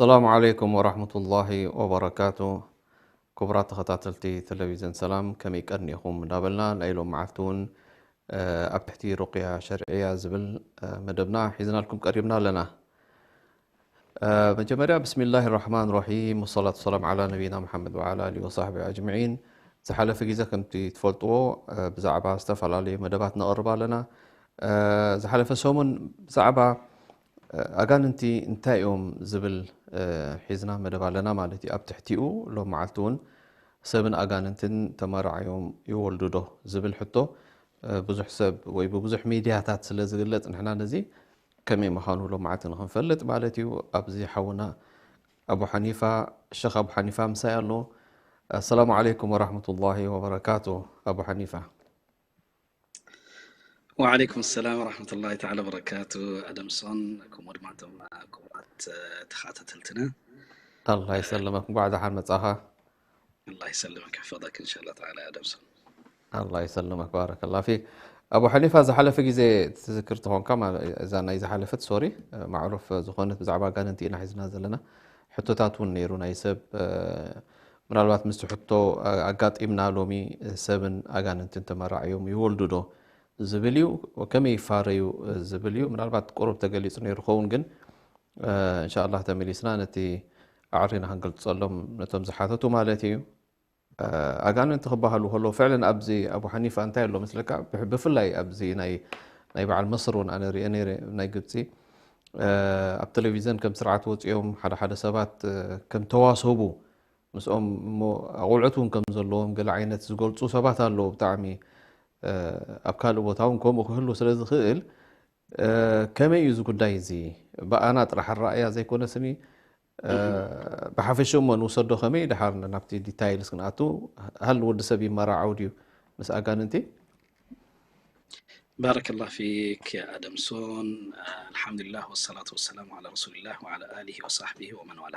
ሰላም ዓለይኩም ወራህመቱላሂ ወበረካቱ። ክቡራት ተኸታተልቲ ቴሌቪዝን ሰላም፣ ከመይ ቀኒኹም እንዳበልና፣ ናይ ሎም መዓልቲ እውን፣ እ፣ ኣብ ትሕቲ ሩቅያ ሸርዕያ ዝብል፣ እ፣ መደብና ሒዝናልኩም ቀሪብና ኣለና። እ፣ መጀመርያ ብስሚላሂ ራሕማን ራሒም፣ ወሰላቱ ወሰላም ዓላ ነቢይና መሓመድ ወዓላ ኣሊሂ ወሳሕቢ ኣጅመዒን። ዝሓለፈ ግዜ ከምቲ ትፈልጥዎ፣ እ፣ ብዛዕባ ዝተፈላለዩ መደባት ነቕርብ ኣለና። እ፣ ዝሓለፈ ሰሙን ብዛዕባ፣ እ፣ ኣጋንንቲ እንታይ እዮም ዝብል፣ እ፣ ሒዝና መደብ ኣለና ማለት እዩ። ኣብ ትሕቲኡ ሎም መዓልቲ እውን ሰብን ኣጋንንትን ተመራዕዮም ይወልዱ ዶ ዝብል ሕቶ፣ እ፣ ብዙሕ ሰብ ወይ ብብዙሕ ሚድያታት ስለ ዝግለጽ ንሕና ነዚ ከመይ ምዃኑ ሎም መዓልቲ ንኽንፈልጥ ማለት እዩ። ኣብዚ ሓውና ኣቡ ሓኒፋ፣ ሸኽ ኣቡ ሓኒፋ ምሳይ ኣሎ። ኣሰላሙ ዓለይኩም ወራህመቱላሂ ወበረካቱ። ኣቡ ሓኒፋ። ወዓለይኩም ሰላም ወራህመቱላሂ ተዓላ ወበረካቱ። ኣደምሶን፣ ከምኡ ድማ እቶም ክቡራት፣ እ፣ ተኸታተልትና። ኣላህ ይሰልመክ፣ እንኳዕ ደሓን መጻኻ። ኣላህ ይሰልመክ፣ ይሕፈظክ ኢንሻአላህ ተዓላ ኣደምሶን። ኣላህ ይሰልመክ፣ ባረከላህ ፊክ። ኣቡ ሓኒፋ፣ ዝሓለፈ ግዜ ትዝክር ተኾንካ፣ ማለ-፣ እዛ ናይ ዝሓለፈት፣ ሶሪ፣ ማዕሩፍ ዝኾነት ብዛዕባ ኣጋንንቲ ኢና ሒዝና ዘለና። ሕቶታት እውን ነይሩ ናይ ሰብ፣ እ፣ ምናልባት ምስቲ ሕቶ፣ እ፣ ኣጋጢምና ሎሚ፣ እ፣ ሰብን ኣጋንንትን ተመራዕዮም ይወልዱ ዶ ዝብል እዩ፣ ከመይ ይፋረዩ፣ እ፣ ዝብል እዩ። ምናልባት ቁሩብ ተገሊጹ ነይሩ ኸውን፣ ግን፣ እ፣ እንሻኣላህ ተመሊስና ነቲ ኣዕሪና ክንገልጸሎም ነቶም ዝሓተቱ ማለት እዩ። እ፣ ኣጋንንቲ ክበሃሉ ከለዉ ፍዕለን ኣብዚ ኣቡ ሓኒፋ እንታይ ኣሎ መስለካ? ብሕ-፣ ብፍላይ ኣብዚ ናይ፣ ናይ በዓል መስር እውን ኣነ ሪኤ ነይረ፣ ናይ ግብጺ፣ እ፣ ኣብ ቴሌቪዝን ከም ስርዓት ወጺኦም ሓደ ሓደ ሰባት፣ እ፣ ከም ተዋሰቡ ምስኦም እሞ ኣቑልዑት እውን ከም ዘለዎም ገለ ዓይነት ዝገልጹ ሰባት ኣለዉ። ብጣዕሚ፣ እ፣ ኣብ ካልእ ቦታ እውን ከምኡ ክህሉ ስለ ዝኽእል፣ እ፣ ከመይ እዩ እዚ ጉዳይ እዚ? ብኣና ጥራሕ ኣረኣእያ ዘይኮነስኒ፣ እ፣ እህ። ብሓፈሽኡ እሞ ንውሰዶ ከመይ፣ ድሓር ናብቲ ዲታይልስ ክንኣቱ፣ ሃል ወዲ ሰብ ይመራዓው ድዩ ምስ ኣጋንንቲ? ባረከላህ ፊክ ኣደምሶን። ኣልሓምዱሊላህ ወሰላቱ ወሰላሙ ዓላ ረሱሊላህ ወዓላ ኣሊሂ ወሳሕቢሂ ወመን ዋላ።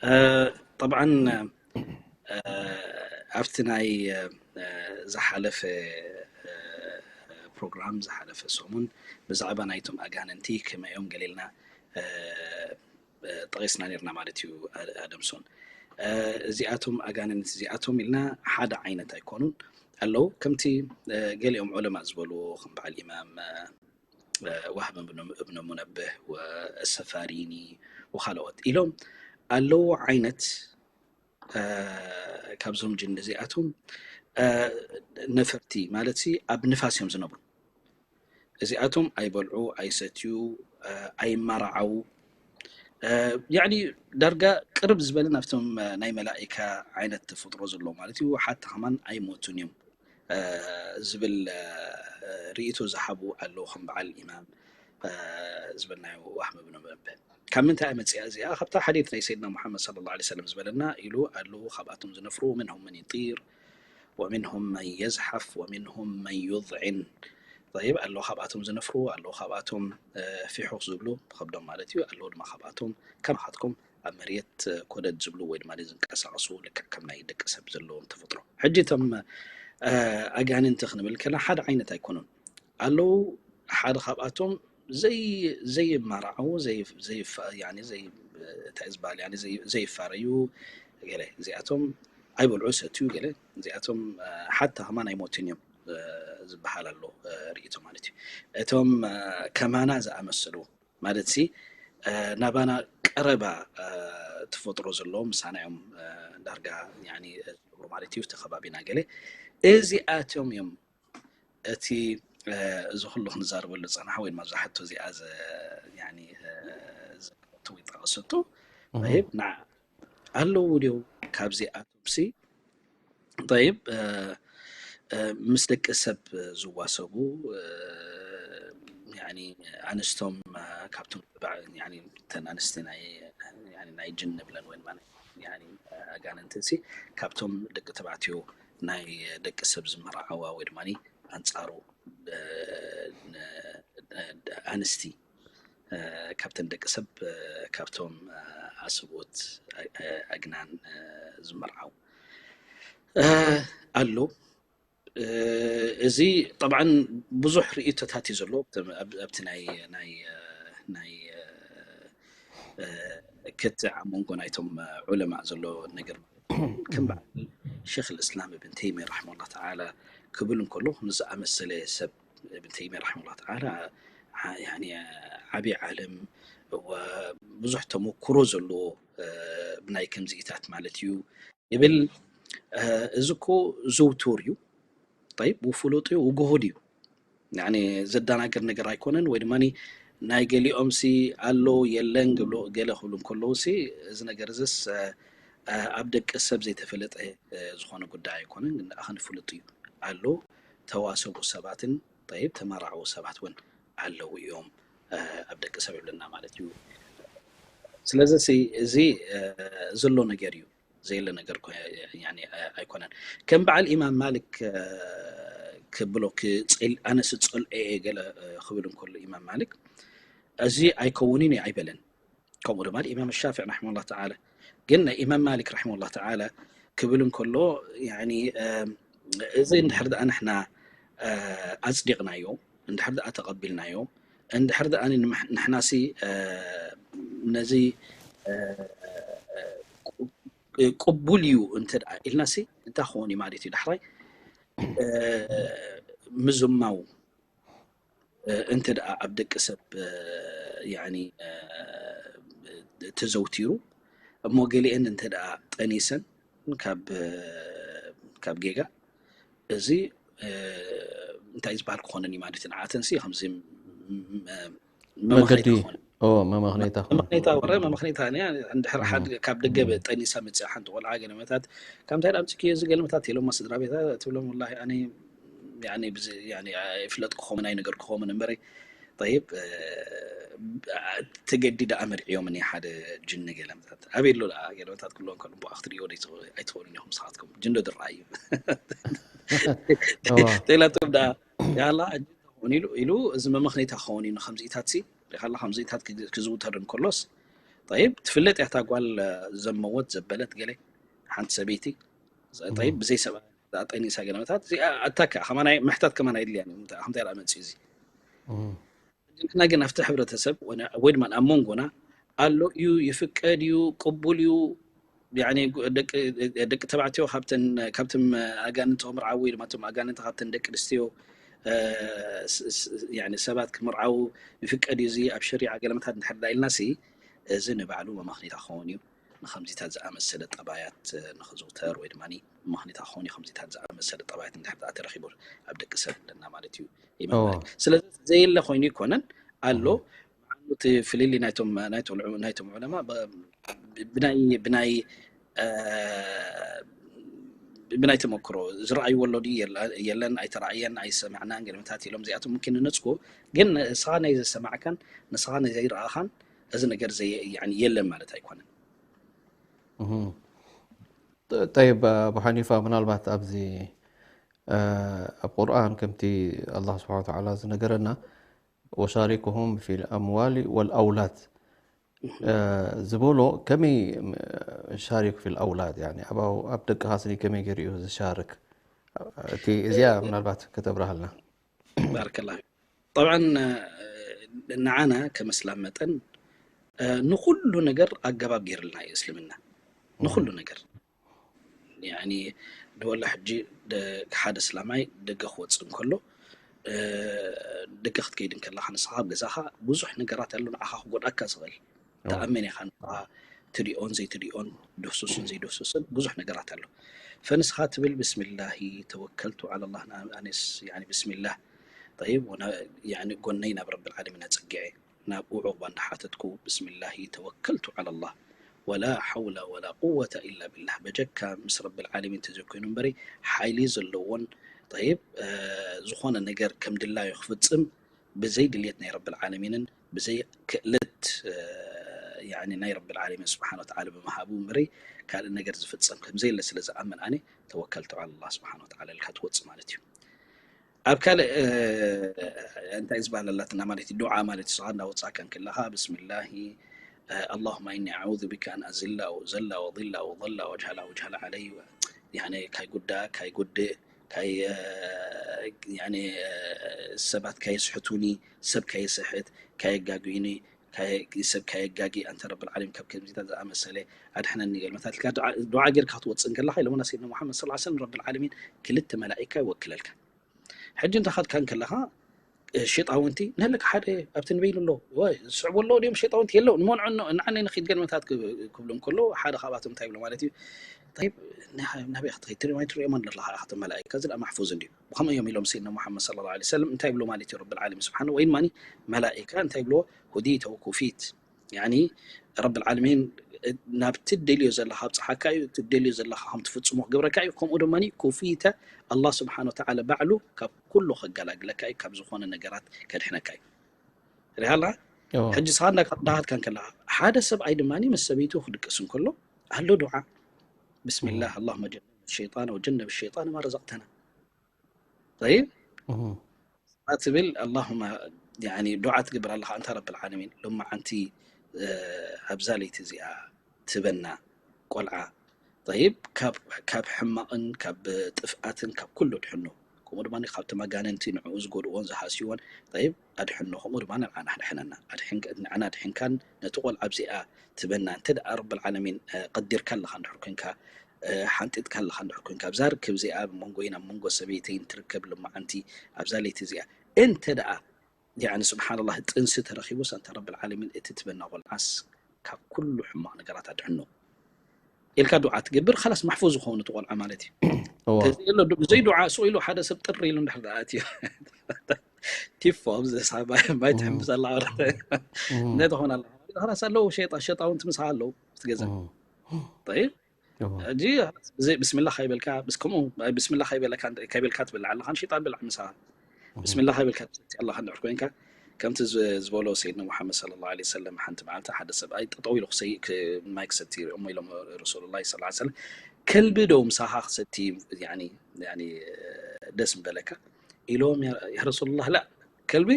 እ፣ ጠብዓን፣ እ፣ ኣብቲ ናይ፣ እ፣ ዝሓለፈ፣ እ፣ ፕሮግራም፣ ዝሓለፈ ሰሙን ብዛዕባ ናይቶም ኣጋንንቲ ከመይ እዮም ገሊልና፣ እ፣ እ፣ ጠቒስና ነርና ማለት እዩ። ኣ-፣ ኣደምሶን፣ እ፣ እዚኣቶም ኣጋንንቲ እዚኣቶም ኢልና ሓደ ዓይነት ኣይኮኑን ኣለዉ። ከምቲ፣ እ፣ ገሊኦም ዑለማ ዝበልዎ፣ ከም በዓል ኢማም፣ እ፣ እ፣ ዋህብ እብኑ፣ እብኑ ሙነብህ ወሰፋሪኒ ወኻልኦት ኢሎም ኣለዉ ዓይነት፣ እ፣ ካብዞም ጅን እዚኣቶም፣ እ፣ ነፈርቲ ማለትሲ ኣብ ንፋስ እዮም ዝነብሩ። እዚኣቶም ኣይበልዑ፣ ኣይሰትዩ፣ እ፣ ኣይመራዓዉ። እ፣ ያዕኒ ዳርጋ ቅርብ ዝበለ ናብቶም፣ እ፣ ናይ መላኢካ ዓይነት ተፈጥሮ ዘለዎ ማለት እዩ። ሓታ ከማን ኣይሞቱን እዮም፣ እ፣ ዝብል፣ እ፣ ርእይቶ ዝሃቡ ኣለዉ፣ ከም በዓል ኢማም፣ እ፣ ዝበልናዮ ዋህብ እብኑ ሙነብህ። ካብ ምንታይ እያ መጺኣ እዚኣ? ካብታ ሓዲት ናይ ሰይድና ሙሓመድ ሰለላሁ ዐለይሂ ወሰለም ዝበለና ኢሉ ኣለዉ፣ ካብኣቶም ዝነፍሩ፣ منهم من يطير ومنهم من يزحف ومنهم من يذعن። ጠይብ፣ ኣለዉ ካብኣቶም ዝነፍሩ፣ ኣለዉ ካብኣቶም፣ እ፣ ፊሑኽ ዝብሉ ብኸብዶም ማለት እዩ፣ ኣለዉ ድማ ካብኣቶም ከማኻትኩም ኣብ መሬት፣ እ፣ ኮደድ ዝብሉ ወይ ድማ ዝንቀሳቐሱ ልክዕ ከም ናይ ደቂ ሰብ ዘለዎም ተፈጥሮ። ሕጂ እቶም፣ እ፣ ኣጋንንቲ ክንብል ከለና ሓደ ዓይነት ኣይኮኑን። ኣለዉ ሓደ ካብኣቶም ዘይ-፣ ዘይመራዓዉ፣ ዘይ-፣ ዘይፋ-፣ ያኒ ዘይ-፣ እንታይ እዩ ዝበሃል፣ ያኒ ዘይ-፣ ዘይፋረዩ ገለ፣ እዚኣቶም ኣይበልዑ ሰትዩ ገለ፣ እዚኣቶም፣ እ፣ ሓታ ከማን ኣይሞቱን እዮም፣ እ፣ ዝበሃል ኣሎ፣ እ፣ ርእይቶ ማለት እዩ። እቶም፣ እ፣ ከማና ዝኣመሰሉ ማለትሲ፣ እ፣ ናባና ቀረባ ትፈጥሮ ዘለዎም ምሳና እዮም ዳርጋ ዝነብሩ ማለት እዩ። እቲ ከባቢና ገለ እዚኣቶም እዮም እቲ እዚ ኩሉ ክንዛረበሉ ዝፀናሕ ወይ ድማ ዝሓቶ እዚኣ ዝጠቐሰቶ ብ ና ኣለዉ ድው ካብዚኣቶም ሲ ይብ ምስ ደቂ ሰብ ዝዋሰቡ ኣንስቶም ካብቶም ተን ኣንስቲ ናይ ጅን ንብለን ወይ ኣጋንንቲ ሲ ካብቶም ደቂ ተባዕትዮ ናይ ደቂ ሰብ ዝመርዓዋ ወይ ድማ ኣንፃሩ ኣንስቲ ካብተን ደቂ ሰብ ካብቶም ኣስብኡት ኣግናን ዝመርዓው ኣሎ። እዚ ጠብዓ ብዙሕ ርእቶታት እዩ ዘሎ ኣብቲ ናይ ክትዕ ኣብ መንጎ ናይቶም ዑለማ ዘሎ ነገር ማለት ከም በዓል ሸክ ልእስላም እብን ተይሚያ ራሕመላ ተዓላ ክብል እንከሎ ንዝኣመሰለ ሰብ እብን ተይሚያ ራሕመላ ተዓላ ዓብዪ ዓለም ብዙሕ ተመክሮ ዘለዎ ብናይ ከምዚኢታት ማለት እዩ ይብል። እዚ እኮ ዝውቱር እዩ። ይብ ውፍሉጥ እዩ ውግሁድ እዩ። ዘደናግር ነገር ኣይኮነን ወይ ድማ ናይ ገሊኦም ሲ ኣሎ የለን ግብሎ ገለ ክብሉ ከለዉ ሲ እዚ ነገር እዚስ ኣብ ደቂ ሰብ ዘይተፈለጠ ዝኾነ ጉዳይ ኣይኮነን። ግን ደኣ ክንፍልጥ እዩ ኣሎ ተዋሰቡ ሰባትን ይብ ተመራዕዎ ሰባት እውን ኣለዉ እዮም ኣብ ደቂ ሰብ ይብለና ማለት እዩ። ስለዚ እዚ ዘሎ ነገር እዩ ዘየለ ነገር ኣይኮነን። ከም በዓል ኢማም ማሊክ ክብሎ ኣነስ ፀልኦ እየ ገለ ክብል እንከሎ ኢማም ማሊክ እዚ ኣይከውንን እዩ ኣይበለን። ከምኡ ድማ ኢማም ሻፍዕ ራሕመላ ተዓላ ግን ናይ ኢማም ማሊክ ራሕመላ ተዓላ ክብል እንከሎ እዚ እንድሕር ደኣ ንሕና ኣፅዲቕናዮ እንድሕር ደኣ ተቐቢልናዮ እንድሕር ደኣ ንሕናሲ ነዚ ቅቡል እዩ እንተ ደኣ ኢልናሲ እንታይ ክኸውን እዩ ማለት እዩ ዳሕራይ ምዝማው እንተ ደኣ ኣብ ደቂ ሰብ ተዘውቲሩ እሞ ገሊአን እንተ ደኣ ጠኒሰን ካብ ጌጋ እዚ እንታይ ዝበሃል ክኾነን እዩ ማለት እዩ ንዓተንሲ ከምዚ መመኽነይታ ክኾነ መመኽነይታ ወረ መመኽነይታ እንድሕር ካብ ደገ ጠኒሳ መፅኣ ሓንቲ ቆልዓ ገለመታት ካብ እንታይ ኣምፅኪ እዚ ገለመታት ኢሎማ ስድራ ቤታ ትብሎም ወላ ኣነ ይፍለጥ ክኸውን ኣይነገር ክኸውን እምበረ ይብ ተገዲዳ ኣመርዕዮምኒ ሓደ ጅኒ ገለመታት ኣበይ ኣሎ ገለመታት ክልዎም ከሉ ብኣ ክትሪኦ ኣይትኽእሉን ኢኹም ንስኻትኩም ጅንዶ ድረኣዩ ተይላቶም ደኣ ያላ ኾን ኢሉ ኢሉ እዚ መመኽነይታ ክኸውን እዩ ንከምዚኢታት ሲ ሪኻላ ከምዚኢታት ክዝውተር እንከሎስ ይብ ትፍለጥ እያ እታ ጓል ዘመወት ዘበለት ገለ ሓንቲ ሰበይቲ ይብ ብዘይ ሰብኣ ጠኒሳ ገለመታት እዚኣ ኣታካ ከማናይ ምሕታት ከማን ኣይድልያን እዩ ከምታይ ደኣ መፅኡ እዚ ሕና ግን ኣብቲ ሕብረተሰብ ወይ ድማ ኣብ መንጎና ኣሎ እዩ ይፍቀድ እዩ ቅቡል እዩ ደቂ ተባዕትዮ ካብቶም ኣጋንንቲ ክምርዓው ወይ ድማ ኣጋንንቲ ካብተን ደቂ ኣንስትዮ ሰባት ክምርዓው ይፍቀድ እዩ እዚ ኣብ ሸሪዓ ገለመታት እንድሕር ዳ ኢልና ሲ እዚ ንባዕሉ መመኽኒታ ክኸውን እዩ ንከምዚታት ዝኣመሰለ ጠባያት ንክዝውተር ወይ ድማ መመኽኒታ ክኸውን እዩ ከምዚታት ዝኣመሰለ ጠባያት እንድሕር ዳ ተረኺቡ ኣብ ደቂ ሰብ ኣለና ማለት እዩ ይመባል ስለዚ ዘየለ ኮይኑ ይኮነን ኣሎ እቲ ፍልሊ ናይቶም ዑለማ ብናይ ብናይ ብናይ ተመክሮ ዝረኣይዎ ኣሎ ድዩ የለን ኣይተረኣየን ኣይሰማዕናን ገለመታት ኢሎም እዚኣቶም ምኪን ንነፅጎ ግን ንስኻ ናይ ዘሰማዕካን ንስኻ ናይ ዘይረኣኻን እዚ ነገር የለን ማለት ኣይኮነን ጠይብ ኣቡ ሓኒፋ ምናልባት ኣብዚ ኣብ ቁርኣን ከምቲ ኣላህ ስብሓን ተዓላ ዝነገረና ወሻሪክሁም ፊ ልኣምዋሊ ወልኣውላድ ዝበሎ ከመይ ሻሪክ ፊ ልኣውላድ ኣብ ደቅኻስኒ ከመይ ገይሩ እዩ ዝሻርክ እቲ እዚኣ ምናልባት ከተብርሃልና ባረከላ ጠብዓ ንዓና ከም እስላም መጠን ንኩሉ ነገር ኣገባብ ገይርልና እዩ እስልምና ንኩሉ ነገር ድወላ ሕጂ ሓደ እስላማይ ደገ ክወፅእ እንከሎ ደገ ክትከይድ እንከለካ ንስኻ ኣብ ገዛኻ ብዙሕ ነገራት ኣሎ ንዓኻ ክጎድኣካ ዝኽእል ተኣመን ኢኻ ንኻ ትሪኦን ዘይትሪኦን ድህሱስን ዘይድህሱስን ብዙሕ ነገራት ኣሎ። ፈንስኻ ትብል ብስምላሂ ተወከልቱ ዓለላህ፣ ኣነስ ብስምላህ ጠይብ ጎነይ ናብ ረብል ዓለሚን ኣፀጊዐ ናብኡ ዑቕባ እንዳሓተትኩ ብስምላሂ ተወከልቱ ዓለላህ ወላ ሓውላ ወላ ቁወተ ኢላ ቢላህ፣ በጀካ ምስ ረብል ዓለሚን ተዘይኮይኑ እምበሪ ሓይሊ ዘለዎን ጠይብ ዝኾነ ነገር ከም ድላዩ ክፍፅም ብዘይ ድልየት ናይ ረብል ዓለሚንን ብዘይ ክእለት ናይ ረብል ዓለሚን ስብሓን ወተዓላ ብምሃቡ እምበሪ ካልእ ነገር ዝፍፀም ከምዘየለ ስለ ዝኣምን ኣነ ተወከልቱ ዓለላህ ስብሓን ወተዓላ ኢልካ ትወፅእ ማለት እዩ። ኣብ ካልእ እንታይ ዝበሃል ኣላትና ማለት እዩ ዱዓ ማለት እዩ። ስኻ እንዳወፃእካ እንከለኻ ብስምላሂ ኣላሁማ ኢኒ ኣዑዙ ቢካ ኣን ኣዝላ ወዘላ ወላ ወላ ወጅሃላ ወጅሃላ ዓለይ ካይ ጉዳ ካይ ጉድእ ሰባት ካየስሕቱኒ፣ ሰብ ካየስሕት፣ ካየጋግዩኒ፣ ሰብ ካየጋጊ፣ ኣንተ ረብል ዓለሚን ካብ ከምዚታት ዝኣመሰለ ኣድሕነኒ ገለ መታት ኢልካ ዱዓ ጌርካ ክትወፅእ እንከለኻ ኢሎምና ሰይድና ሙሓመድ ሰለላሁ ዐለይሂ ወሰለም ረብል ዓለሚን ክልተ መላኢካ ይወክለልካ። ሕጂ እንዳኸድካ እንከለኻ ሸይጣውንቲ ንህልክ ሓደ ኣብቲ ንበይኑ ኣሎ ወይ ዝስዕቡ ኣለዉ ድዮም ሸይጣውንቲ የለው ንመንዖ ንዓነ ንኺድ ገለ መታት ክብሉ እንከሎ ሓደ ካብኣቶም እንታይ ይብሎ ማለት እዩ። ናበይ ክትኸይድ ትሪኦም ኣይትሪኦም ኣለኻ ኢኻ መላኢካ እዚ ደኣ ማሕፉዝ እንድዩ። ብኸምኡ እዮም ኢሎም ሰይድና ሙሓመድ ሰለላሁ ዐለይሂ ወሰለም እንታይ ይብሉ ማለት እዩ ረብል ዓለሚን ስብሓን ወይ ድማ መላኢካ እንታይ ይብልዎ ሁዲተ ወኩፊት ያኒ ረብል ዓለሚን ናብቲ ትደልዮ ዘለኻ ኣብፅሓካ እዩ ትደልዮ ዘለኻ ከም ትፍፅሞ ክገብረካ እዩ ከምኡ ድማ ኩፊተ ኣላህ ስብሓን ወተዓላ ባዕሉ ካብ ኩሉ ከጋላግለካ እዩ ካብ ዝኾነ ነገራት ከድሕነካ እዩ ሪሃላ ሕጂ ስኻ እንዳሃትካ እንከለኻ ሓደ ሰብኣይ ድማ ምስ ሰበይቱ ክድቅስ እንከሎ ኣሎ ዱዓ ብስሚላህ ኣላሁመ ጀንብ ሸይጣን ወጀንብ ሸይጣን ማ ረዘቅተና ጠይብ ትብል ኣላሁማ ዱዓ ትገብር ኣለኻ ኣንታ ረብል ዓለሚን ሎማዓንቲ ኣብዛ ለይቲ እዚኣ ትበና ቆልዓ ጠይብ ካብ ሕማቕን ካብ ጥፍኣትን ካብ ኩሉ ድሕኖ ከምኡ ድማ ካብቶም ኣጋንንቲ ንዕኡ ዝጎድእዎን ዝሃስይዎን ጠይብ ኣድሕኖ ከምኡ ድማ ንዓና ኣድሕነና ንዓና ኣድሕንካን ነቲ ቆልዓ ኣብዚኣ ትበና እንተ ደኣ ረብል ዓለሚን ቀዲርካ ኣለኻ እንድሕር ኮንካ ሓንጢጥካ ኣለኻ እንድሕር ኮንካ ኣብዛ ርክብ እዚኣ ኣብ መንጎይን ኣብ መንጎ ሰበይተይን ትርከብ ልማዓንቲ ኣብዛ ለይቲ እዚኣ እንተ ደኣ ያኒ ስብሓንላህ ጥንሲ ተረኺቡስ ኣንታ ረብል ዓለሚን እቲ ትበና ቆልዓስ ካብ ኩሉ ሕማቕ ነገራት ኣድሕኖ ኢልካ ዱዓ ትገብር ካላስ ማሕፉዝ ዝኸውን እቲ ቆልዓ ማለት እዩ ተዘየሎ ብዘይ ዱዓ ስቕ ኢሉ ሓደ ሰብ ጥሪ ኢሉ እንድሕር ደኣ ኣትዮ ቲፎ ኣብዚ ሳባ ማይ ትሕምስ ኣላ ወረተ እንታይ ትኾን ኣላ ካላስ ኣለዉ ሸጣ ሸጣውንቲ ምሳኻ ኣለዉ እቲ ገዛ ጠይብ ሕጂ ብስሚላ ከይበልካ ከምኡ ብስሚላ ከይበለካ ከይበልካ ትብልዕ ኣለኻ ንሸጣን ብልዕ ምሳኻ ብስሚላ ከይበልካ ትሰቲ ኣለኻ እንድሕር ኮይንካ ከምቲ ዝበሎ ሰይድና ሙሓመድ ሰለላሁ ዐለይሂ ወሰለም ሓንቲ መዓልቲ ሓደ ሰብኣይ ጠጠው ኢሉ ክሰይ ማይ ክሰቲ ይርኢ እሞ ኢሎም ረሱሉላህ ሰለላሁ ዐለይሂ ወሰለም ከልቢ ዶ ምሳኻ ክሰቲ ያኒ ያኒ ደስ ምበለካ ኢሎም ያ ረሱሉላህ ላ ከልቢ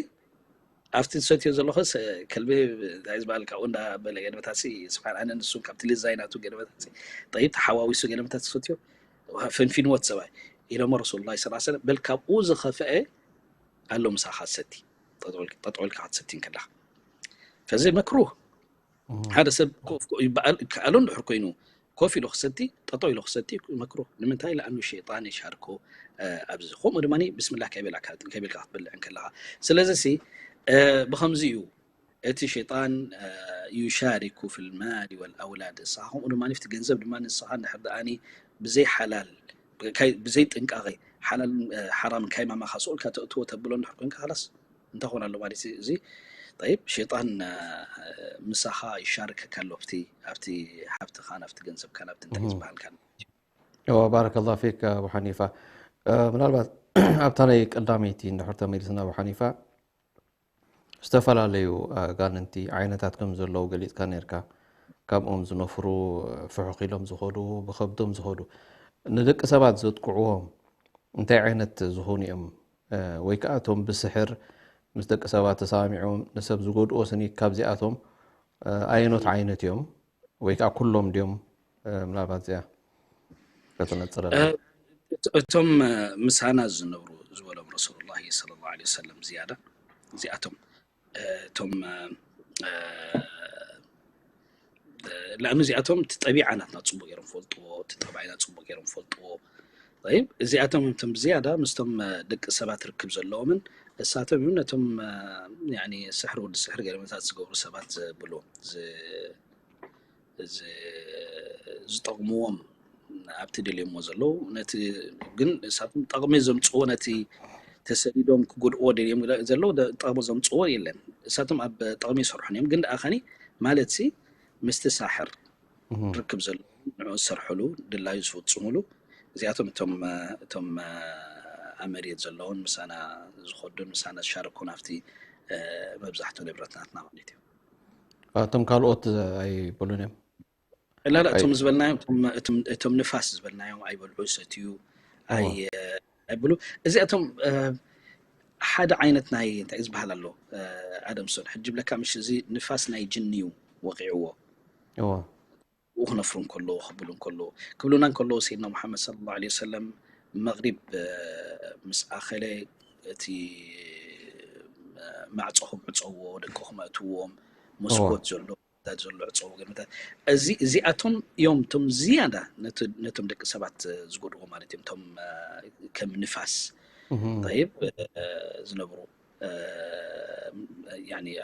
ኣብቲ ዝሰትዮ ዘለኹ ከልቢ እንታይ ዝበሃል ካብኡ እንዳበለ ገለመታሲ ስብሓን ኣነ ንሱን ካብቲ ልዛይ ናቱ ገለመታሲ ጠይብ ተሓዋዊሱ ገለመታት ዝሰትዮ ፈንፊንዎ እቲ ሰብኣይ ኢሎሞ ረሱሉላህ ሰለላሁ ዐለይሂ ወሰለም በል ካብኡ ዝኸፍአ ኣሎ ምሳኻ ትሰቲ ጠጠው ኢልካ ክትሰቲ እንከለኻ ፈዚ መክሩህ ሓደ ሰብ ይበኣል ይከኣሎ እንድሕር ኮይኑ ኮፍ ኢሉ ክሰቲ ጠጠው ኢሉ ክሰቲ መክሩህ ንምንታይ ለኣኑ ሸይጣን ይሻርኮ ኣብዚ ከምኡ ድማ ብስምላህ ከይበልካ ክትብል እንከለኻ ስለዚ ሲ ብኸምዚ እዩ እቲ ሸይጣን ዩሻሪኩ ፊልማሊ ወልኣውላድ ንስኻ ከምኡ ድማ ፍቲ ገንዘብ ድማ ንስኻ እንድሕር ደኣኒ ብዘይ ሓላል ብዘይ ጥንቃቐ ሓላል ሓራም ካይማማኻ ስቕ ኢልካ ተእትዎ ተብሎ እንድሕር ኮንካ ኸላስ እንታይ ኾን ኣሎ ማለት እዚ ጠይብ ሸይጣን ምሳኻ ይሻርከካ ኣሎ ኣብቲ ኣብቲ ሓብትኻን ኣብቲ ገንዘብካን ኣብቲ እንታይ ዝበሃልካ እዋ ባረከላ ፊክ ኣቡ ሓኒፋ ምናልባት ኣብታ ናይ ቀዳመይቲ እንድሕር ተመሊስና ኣቡ ሓኒፋ ዝተፈላለዩ ኣጋንንቲ ዓይነታት ከም ዘለዉ ገሊፅካ ነርካ ካብኦም ዝነፍሩ ፍሑኽ ኢሎም ዝኸዱ ብኸብዶም ዝኸዱ ንደቂ ሰባት ዘጥቅዕዎም እንታይ ዓይነት ዝኾኑ እዮም ወይ ከዓ እቶም ብስሕር ምስ ደቂ ሰባት ተሰማሚዖም ንሰብ ዝጎድኦ ስኒ ካብዚኣቶም ኣየኖት ዓይነት እዮም ወይ ከዓ ኩሎም ድዮም ምናልባት እዚኣ ከተነፅረልና እቶም ምሳና ዝነብሩ ዝበሎም ረሱሉላሂ ሰለላሁ ዐለይሂ ወሰለም ዝያዳ እዚኣቶም እቶም ለኣኑ እዚኣቶም እቲ ጠቢዓ ናትና ፅቡቅ ገይሮም ፈልጥዎ እቲ ጠባይና ፅቡቅ ገይሮም ፈልጥዎ ይብ እዚኣቶም እቶም ብዝያዳ ምስቶም ደቂ ሰባት ርክብ ዘለዎምን እሳቶም እዩ ነቶም ያኒ ስሕሪ ወዲ ስሕሪ ገለመታት ዝገብሩ ሰባት ዘብሉ ዝጠቕምዎም ኣብቲ ደልዮሞ ዘለዉ ነቲ ግን እሳቶም ጠቕሚ ዘምፅዎ ነቲ ተሰዲዶም ክጎድእዎ ደልዮም ዘለዉ ጠቕሚ ዘምፅዎ የለን። እሳቶም ኣብ ጠቕሚ ይሰርሑን እዮም። ግን ደኣ ኸኒ ማለት ሲ ምስቲ ሳሕር ርክብ ዘለዎ ንዑ ዝሰርሕሉ ድላዩ ዝፍፅሙሉ እዚኣቶም እቶም እቶም ኣብ መሬት ዘለውን ምሳና ዝኸዱን ምሳና ዝሻረኩን ኣብቲ መብዛሕትኡ ንብረት ናትና ማለት እዩ። እቶም ካልኦት ኣይበሉን እዮም። ላላ እቶም ዝበልናዮም እቶም ንፋስ ዝበልናዮም ኣይበልዑ ይሰትዩ ኣይብሉ። እዚኣቶም ሓደ ዓይነት ናይ እንታይ ዝበሃል ኣሎ ኣደምሶን ሕጂ ብለካ ምሽ እዚ ንፋስ ናይ ጅኒ እዩ ወቂዕዎ እዎ ብኡ ክነፍሩ እንከለዉ ክብሉ እንከለዉ ክብሉና እንከለዉ ሰይድና ሙሓመድ صلى الله عليه وسلم መግሪብ ምስ ኣኸለ እቲ ማዕፆኹም ዕፀዎ ደቅኹም ኣእትዎም መስኮት ዘሎ ዘሎ ዕፀዎ ገለመታት እዚ እዚኣቶም እዮም እቶም ዝያዳ ነቶም ደቂ ሰባት ዝጎድዎ ማለት እዮም እቶም ከም ንፋስ ይብ ዝነብሩ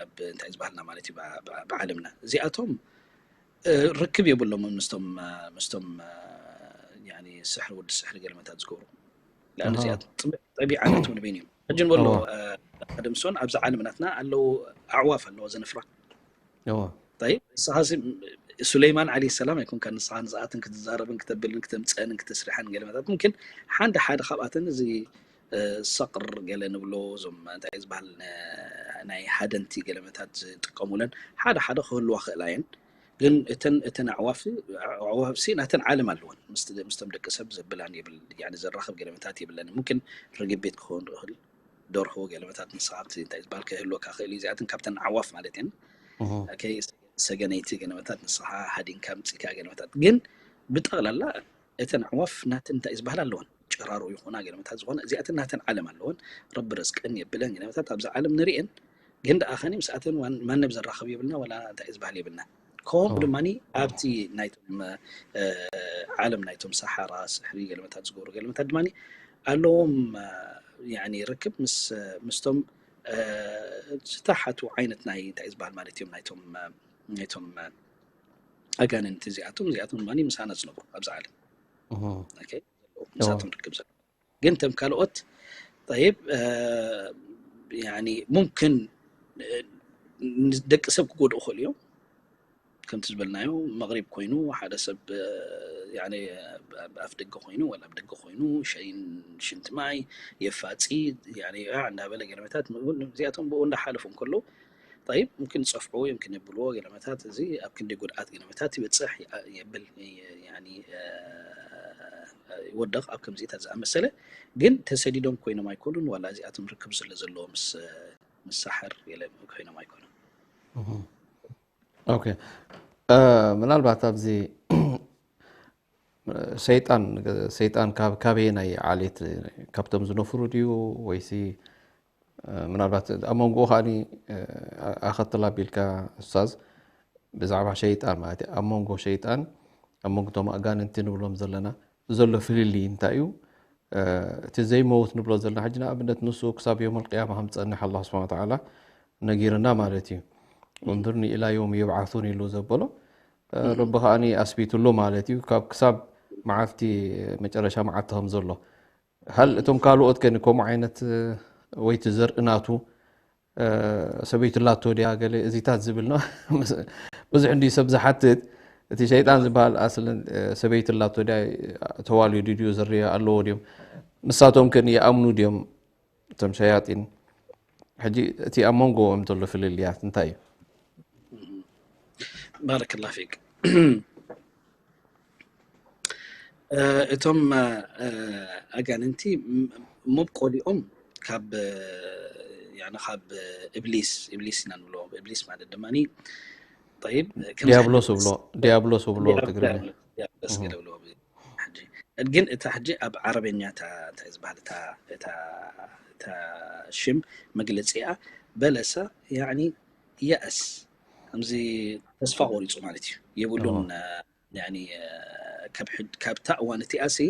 ኣብ እንታይ ዝበሃልና ማለት እዩ ብዓለምና እዚኣቶም ርክብ የብሎም ምስቶም ምስቶም ስሕሪ ወዲ ስሕሪ ገለመታት ዝገብሩ ጠቢዓ ነቶም ንበይን እዮም ሕጂ ንበሎ ኣደምሶን ኣብዚ ዓለም ናትና ኣለዉ ኣዕዋፍ ኣለዎ ዘነፍራ እዎ طيب ንስኻ ሱለይማን ዓለይሂ ሰላም ኣይኮንካ ንስኻ ንስኣትን ክትዛረብን ክተብልን ክተምፀእን ክተስርሐን ገለመታት ምምክን ሓንደ ሓደ ካብኣተን እዚ ሰቕር ገለ ንብሎ እዞም እንታይ ዝበሃል ናይ ሃደንቲ ገለመታት ዝጥቀሙለን ሓደ ሓደ ክህልዋ ክእላ እየን ግን እተን እተን ኣዕዋፍ ኣዕዋፍሲ ናተን ዓለም ኣለወን ምስቶም ደቂ ሰብ ዘብላን የብል ዘራኽብ ገለመታት የብለን ምምክን ርግብ ቤት ክኸውን ይኽእል ደርሆ ገለመታት ንስኻ ኣብቲ እንታይ ዝበሃል ክህልወካ ክእል እዩ እዚኣትን ካብተን ኣዕዋፍ ማለት እየን ሰገነይቲ ገለመታት ንስኻ ሃዲንካ ምፅካ ገለመታት ግን ብጠቕላላ እተን ኣዕዋፍ ናተን እንታይ ዝበሃል ኣለወን ጨራሩ ይኹና ገለመታት ዝኾነ እዚኣተን ናተን ዓለም ኣለወን ረቢ ረዝቀን የብለን ገለመታት ኣብዚ ዓለም ንርእየን ግን ደኣ ኸኒ ምስኣተን ማንም ዘራኽብ የብልና ወላ እንታይ ዝበሃል የብልና ከምኡ ድማ ኣብቲ ናይቶም ዓለም ናይቶም ሰሓራ ስሕሪ ገለመታት ዝገብሩ ገለመታት ድማ ኣለዎም ርክብ ምስቶም ዝተሓቱ ዓይነት ናይ እንታይ ዝበሃል ማለት እዮም ናይቶም ናይቶም ኣጋንንቲ እዚኣቶም እዚኣቶም ድማ ምሳና ዝነብሩ ኣብዚ ዓለም ምሳቶም ርክብ ዘሎ ግን ተም ካልኦት طيب يعني ممكن ደቂ ሰብ ክጎድኡ ክእሉ እዮም ከምቲ ዝበልናዮ መቕሪብ ኮይኑ ሓደ ሰብ ኣፍ ደገ ኮይኑ ወላ ኣብ ደገ ኮይኑ ሸይን ሽንቲ ማይ የፋፂ እንዳበለ ገለመታት እዚኣቶም ብኡ እንዳሓለፉ እንከለዉ طيب ممكن ጸፍዑ يمكن የብልዎ ገለመታት እዚ ኣብ ክንዲ ጉድኣት ገለመታት ይበፅሕ የብል ይወደቕ ኣብ ከምዚታት ዝኣመሰለ ግን ተሰዲዶም ኮይኖም ኣይኮኑን ዋላ እዚኣቶም ርክብ ስለ ዘለዎ ምስ ምስ ሳሕር ገለ ኮይኖም ኣይኮኑን ኦኬ ምናልባት ኣብዚ ሰይጣን ሰይጣን ካብ ካበየናይ ዓሌት ካብቶም ዝነፍሩ ድዩ ወይሲ ምናልባት ኣብ መንጎኡ ከዓኒ ኣኸትል ኣቢልካ ኡስታዝ ብዛዕባ ሸይጣን ማለት እዩ ኣብ መንጎ ሸይጣን ኣብ መንጎ ቶም ኣጋንንቲ ንብሎም ዘለና ዘሎ ፍልልይ እንታይ እዩ እቲ ዘይመውት ንብሎ ዘለና ሕጂ ንኣብነት ንሱ ክሳብ ዮም ልቅያማ ከም ዝፀንሕ ኣላ ስብሓን ተዓላ ነጊርና ማለት እዩ እንظርኒ ኢላ ዮም ይብዓሱን ኢሉ ዘበሎ ረቢ ከዓኒ ኣስቢትሉ ማለት እዩ ካብ ክሳብ መዓልቲ መጨረሻ መዓልቲ ከም ዘሎ ሃል እቶም ካልኦት ከ ከምኡ ዓይነት ወይቲ ዘርኢ ናቱ ሰበይቲ ላቶ ድያ ገለ እዚታት ዝብል ነው ብዙሕ እንዲ ሰብ ዝሓትት እቲ ሸይጣን ዝበሃል ኣስልን ሰበይቲ ላቶ ድያ ተዋልዩ ድዩ ዝርያ ኣለዎ ድዮም ንሳቶም ከ ይኣምኑ ድዮም እቶም ሸያጢን ሕጂ እቲ ኣብ መንጎኦም ዘሎ ፍልልያት እንታይ እዩ ባረከላ ፊክ እቶም ኣጋንንቲ መብቆሊኦም ካብ ካብ እብሊስ እብሊስ ኢና ንብሎ እብሊስ ማለት ድማ طيب ዲያብሎስ ብሎ ዲያብሎስ ብሎ ትግርኛ ግን እታ ሕጂ ኣብ ዓረበኛ እንታይ ዝበሃል እታ ሽም መግለፂኣ በለሰ ያኒ የእስ ከምዚ ተስፋ ቆሪፁ ማለት እዩ የብሉን ካብታ እዋን እቲኣ ሲ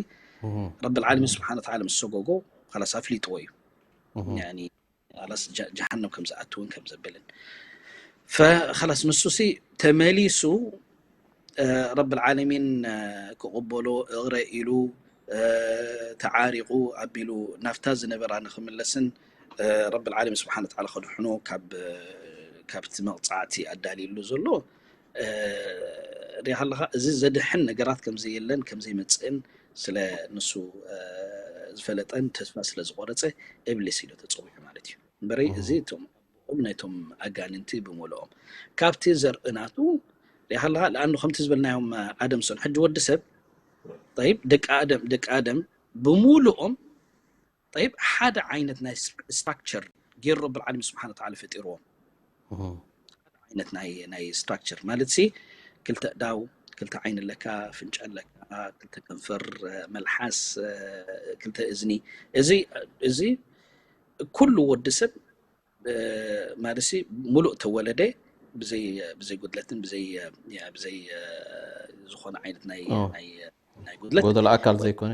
ረቢ ልዓለሚን ስብሓን ተዓላ ምስ ሰጎጎ ካላስ ኣፍሊጥዎ እዩ ላስ ጀሃነም ከም ዝኣትውን ከም ዘብልን ፈላስ ንሱሲ ተመሊሱ ረብ ዓለሚን ክቕበሎ እቕረ ኢሉ ተዓሪቑ ኣቢሉ ናብታ ዝነበራ ንክምለስን ረብ ዓለሚን ስብሓን ተዓላ ከድሕኖ ካብቲ መቕፃዕቲ ኣዳልዩሉ ዘሎ ሪኻ ኣለኻ። እዚ ዘድሕን ነገራት ከምዘየለን ከምዘይመፅእን ስለ ንሱ ዝፈለጠን ተስፋ ስለ ዝቆረፀ እብሊስ ኢሉ ተፀዊዑ ማለት እዩ። እምበረይ እዚ እቶም ኣቦኦም ናይቶም ኣጋንንቲ ብምልኦም ካብቲ ዘርኢ ናቱ ሪኻ ኣለኻ። ለኣኑ ከምቲ ዝበልናዮም ኣደምሶን ሕጂ ወዲ ሰብ ጠይብ ደቂ ኣደም ደቂ ኣደም ብምሉኦም ጠይብ ሓደ ዓይነት ናይ ስትራክቸር ገይሩ ረብል ዓለሚን ስብሓን ተዓላ ፈጢርዎም። ዓይነት ናይ ናይ ስትራክቸር ማለት ሲ ክልተ እዳው ክልተ ዓይኒ ኣለካ፣ ፍንጫ ኣለካ፣ ክልተ ከንፈር፣ መልሓስ፣ ክልተ እዝኒ። እዚ እዚ ኩሉ ወዲ ሰብ ማለት ሲ ሙሉእ ተወለደ ብዘይ ብዘይ ጉድለትን ብዘይ ብዘይ ዝኾነ ዓይነት ናይ ናይ ናይ ጉድለት ጎደል ኣካል ዘይኮነ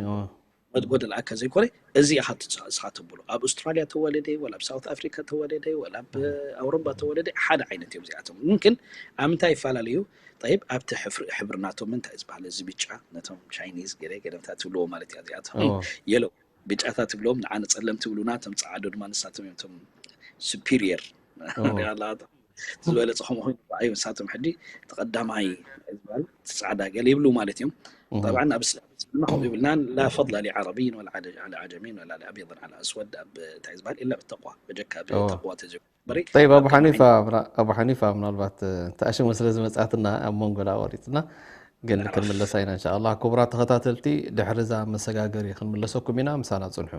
መድጎደል ኣካ ዘይኮነ እዚ ኢኻ ትስኻ ተብሎ ኣብ ኣውስትራሊያ ተወለደ ወላ ኣብ ሳውት ኣፍሪካ ተወለደ ወላ ኣብ ኣውሮፓ ተወለደ ሓደ ዓይነት እዮም እዚኣቶም። ምምክን ኣብ ምንታይ ይፈላለዩ? ጠይብ ኣብቲ ሕብሪ ናቶም እንታይ ዝበሃል እዚ ብጫ ነቶም ቻይኒዝ ገለ ገለምታ ትብልዎ ማለት እያ። እዚኣቶም የለው ብጫታ ትብሎም ንዓነ ጸለም ትብሉና እቶም ጸዓዱ ድማ ንሳቶም እዮም እቶም ሱፒሪየር ዝበለፀ ከምኡ ኮይኑ ብዓዩ ንሳቶም ሕጂ ተቐዳማይ ዝበሃል እቲ ፃዕዳ ገለ ይብሉ ማለት እዮም። ጠብዓ ኣብ እስልምና ከምኡ ይብልናን ላ ፈضل لعربي ولا على عجمي ولا لأبيض على أسود ኣብ እንታይ ዝበሃል ኢላ ብተቕዋ በጀካ ብተቕዋ ተዘዩ በሪ ጠይብ ኣቡ ሓኒፋ ኣቡ ሓኒፋ ምናልባት ተኣሽሞ ስለ ዝመፅኣትና ኣብ መንጎ ላ ወሪፅና ግን ክንምለሳ ኢና እንሻ ኣላ። ክቡራት ተኸታተልቲ ድሕሪ እዛ መሰጋገሪ ክንምለሰኩም ኢና፣ ምሳና ፅንሑ።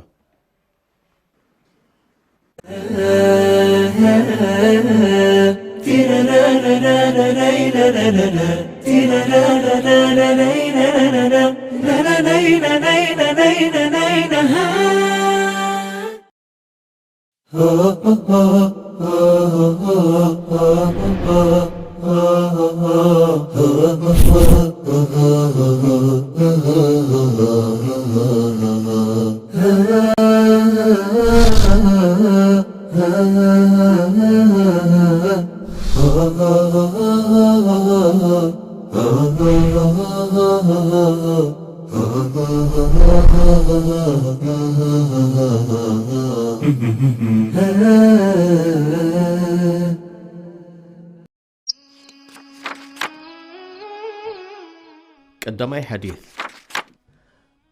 ቀዳማይ ሓዲት፣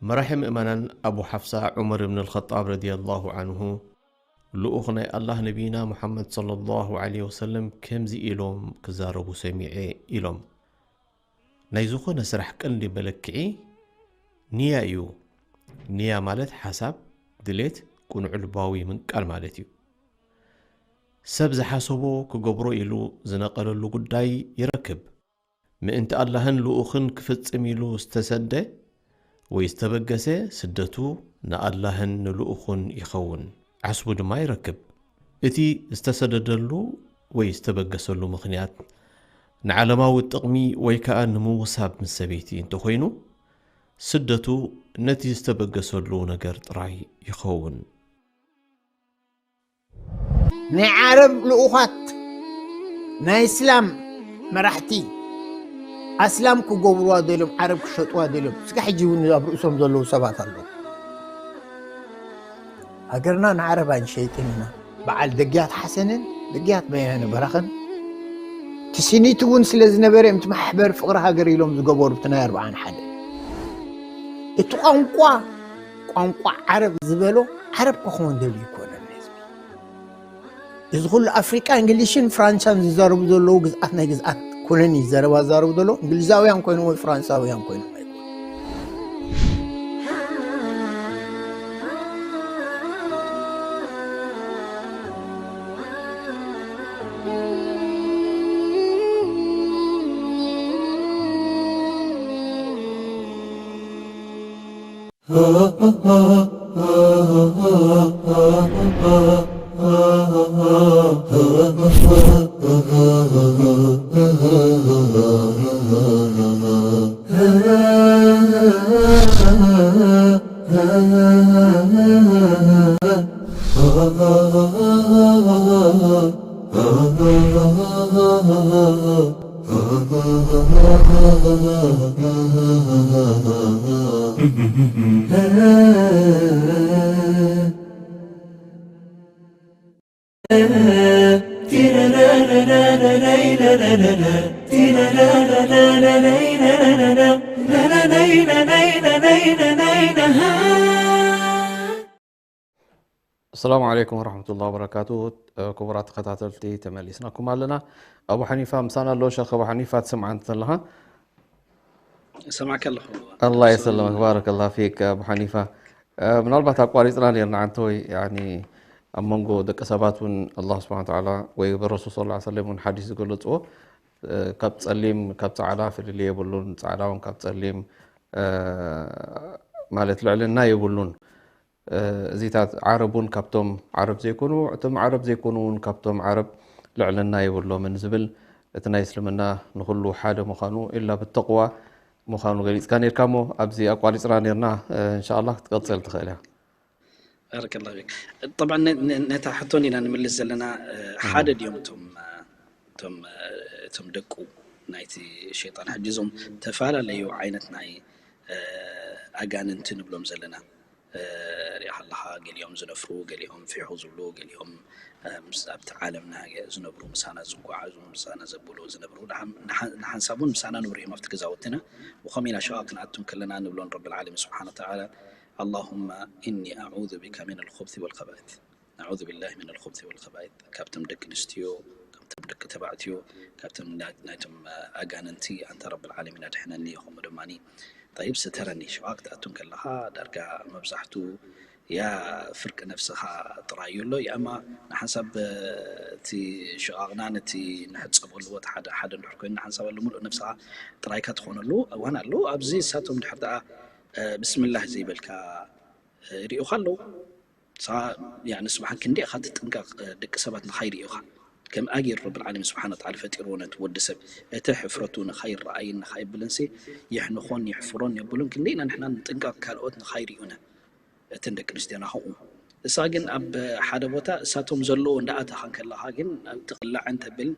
መራሒ ምእመናን ኣቡ ሓፍሳ ዑመር እብን ኣልኸጣብ ረዲየላሁ ዓንሁ፣ ልኡኽ ናይ ኣላህ ነቢይና ሙሓመድ ሰለላሁ ዓለይሂ ወሰለም ከምዚ ኢሎም ክዛረቡ ሰሚዐ ኢሎም። ናይ ዝኾነ ስራሕ ቀንዲ መለክዒ ንያ እዩ። ንያ ማለት ሓሳብ፣ ድሌት፣ ቅኑዕ ልባዊ ምንቃል ማለት እዩ። ሰብ ዝሓሰቦ ክገብሮ ኢሉ ዝነቐለሉ ጉዳይ ይረክብ። ምእንቲ ኣላህን ልኡኽን ክፍጽም ኢሉ ዝተሰደ ወይ ዝተበገሰ ስደቱ ንኣላህን ንልኡኹን ይኸውን፣ ዓስቡ ድማ ይረክብ። እቲ ዝተሰደደሉ ወይ ዝተበገሰሉ ምኽንያት ንዓለማዊ ጥቕሚ ወይ ከኣ ንምውሳብ ምስ ሰበይቲ እንተኾይኑ፣ ስደቱ ነቲ ዝተበገሰሉ ነገር ጥራይ ይኸውን። ናይ ዓረብ ልኡኻት ናይ እስላም መራሕቲ ኣስላም ክገብርዋ ደልዮም ዓረብ ክሸጥዋ ደልዮም እስከ ሕጂ እውን ኣብ ርእሶም ዘለዉ ሰባት ኣለዉ። ሃገርና ንዓረብ ኣይንሸይጥን ኢና። በዓል ደግያት ሓሰንን ደግያት በየነ በራኸን ትስኒት እውን ስለ ዝነበረ እዮም እቲ ማሕበር ፍቕሪ ሃገር ኢሎም ዝገበሩ እቲ ናይ ኣርብዓን ሓደ እቲ ቋንቋ ቋንቋ ዓረብ ዝበሎ ዓረብ ክኸውን ደልዩ ይኮነን ህዝቢ። እዚ ኩሉ ኣፍሪቃ እንግሊሽን ፍራንሳን ዝዛረቡ ዘለዉ ግዝኣት ናይ ግዝኣት ኩነን እዩ ዘረባ ዝዛረቡ ዘለዉ እንግሊዛውያን ኮይኖም ወይ ፍራንሳውያን ኮይኖም ኣይኮኑ። السلام عليكم ورحمة الله وبركاته. ክቡራት ተኸታተልቲ፣ ተመሊስናኩም ኣለና። ኣቡ ሓኒፋ ምሳና ኣሎ። ሸኽ ኣቡ ሓኒፋ፣ ትሰምዓኒ ተለኻ? እሰማዕካ ኣለኹ። الله يسلمك، بارك الله فيك ኣቡ ሓኒፋ። ምናልባት ኣቋሪፅና ነርና፣ ዓንተወይ። ያኒ ኣብ መንጎ ደቂ ሰባት እውን ኣላህ ስብሓን ተዓላ ወይ ብረሱል ሰለላሁ ዐለይሂ ወሰለም እውን ሓዲስ ዝገለፅዎ፣ ካብ ፀሊም ካብ ፃዕዳ ፍልልይ የብሉን፣ ፃዕዳ እውን ካብ ፀሊም ማለት ልዕልና የብሉን። እዚታት ዓረብ እውን ካብቶም ዓረብ ዘይኮኑ፣ እቶም ዓረብ ዘይኮኑ እውን ካብቶም ዓረብ ልዕልና የብሎምን ዝብል፣ እቲ ናይ እስልምና ንኹሉ ሓደ ምዃኑ ኢላ ብተቕዋ ምዃኑ ገሊፅካ ነርካ እሞ ኣብዚ ኣቋሪፅና ነርና። እንሻኣላህ ክትቀፅል ትኽእል እያ። ባረከላሁ ፊክ። ጠብዓ ነታ ሕቶ ኢና ንምልስ ዘለና። ሓደ ድዮም እቶም እቶም እቶም ደቁ ናይቲ ሸይጣን? ሕጂ እዞም ተፈላለዩ ዓይነት ናይ ኣጋንንቲ ንብሎም ዘለና ሪኣ ኣለኻ። ገሊኦም ዝነፍሩ፣ ገሊኦም ፊሑ ዝብሉ፣ ገሊኦም ኣብቲ ዓለምና ዝነብሩ፣ ምሳና ዝጓዓዙ፣ ምሳና ዘብሉ ዝነብሩ፣ ንሓንሳብ እውን ምሳና ንብርዮም ኣብቲ ገዛውትና። ብኸምኡ ኢና ሸቓቕ ክንኣቱም ከለና ንብሎ ንረብል ዓለሚን ስብሓነ ወተዓላ፣ اللهم إني أعوذ بك من الخبث والخبائث، أعوذ بالله من الخبث والخبائث። ካብቶም ደቂ ኣንስትዮ፣ ካብቶም ደቂ ተባዕትዮ፣ ካብቶም ናይቶም ኣጋንንቲ ኣንታ ረብል ዓለሚን ኣድሕነኒ። ከምኡ ድማ ጠይብ ስተረኒ። ሸቓቕ ክትኣቱ ከለኻ ዳርጋ መብዛሕቱ ያ ፍርቂ ነፍስኻ ጥራይ እዩ ኣሎ። ያማ ንሓንሳብ እቲ ሽቓቕና ነቲ ንሕጸበሉ ቦታ ሓደ ሓደ እንድሕር ኮይኑ ንሓንሳብ ኣሎ ምሉእ ነፍስኻ ጥራይካ ትኾነሉ እዋን ኣሎ። ኣብዚ እሳቶም ድሕር ደኣ ብስምላህ ዘይበልካ ሪኡኻ ኣለዉ። ንስኻ ስብሓን ክንደይ ኢኻ ትጥንቀቕ ደቂ ሰባት ንኻይርእዩኻ። ከምኣ ገይሩ ረብል ዓለሚን ስብሓን ወተዓላ ፈጢርዎ ነቲ ወዲ ሰብ። እቲ ሕፍረቱ ንኻይረኣይን ንኻይብልን ሲ የሕንኾን የሕፍሮን የብሉን። ክንደይ ኢና ንሕና ንጥንቀቕ ካልኦት ንኻይርእዩና እተን ደቂ ኣንስትዮና ከምኡ። እሳ ግን ኣብ ሓደ ቦታ እሳቶም ዘለዎ እንዳኣተኻ ከለኻ ግን ትቕላዕን ተብልን።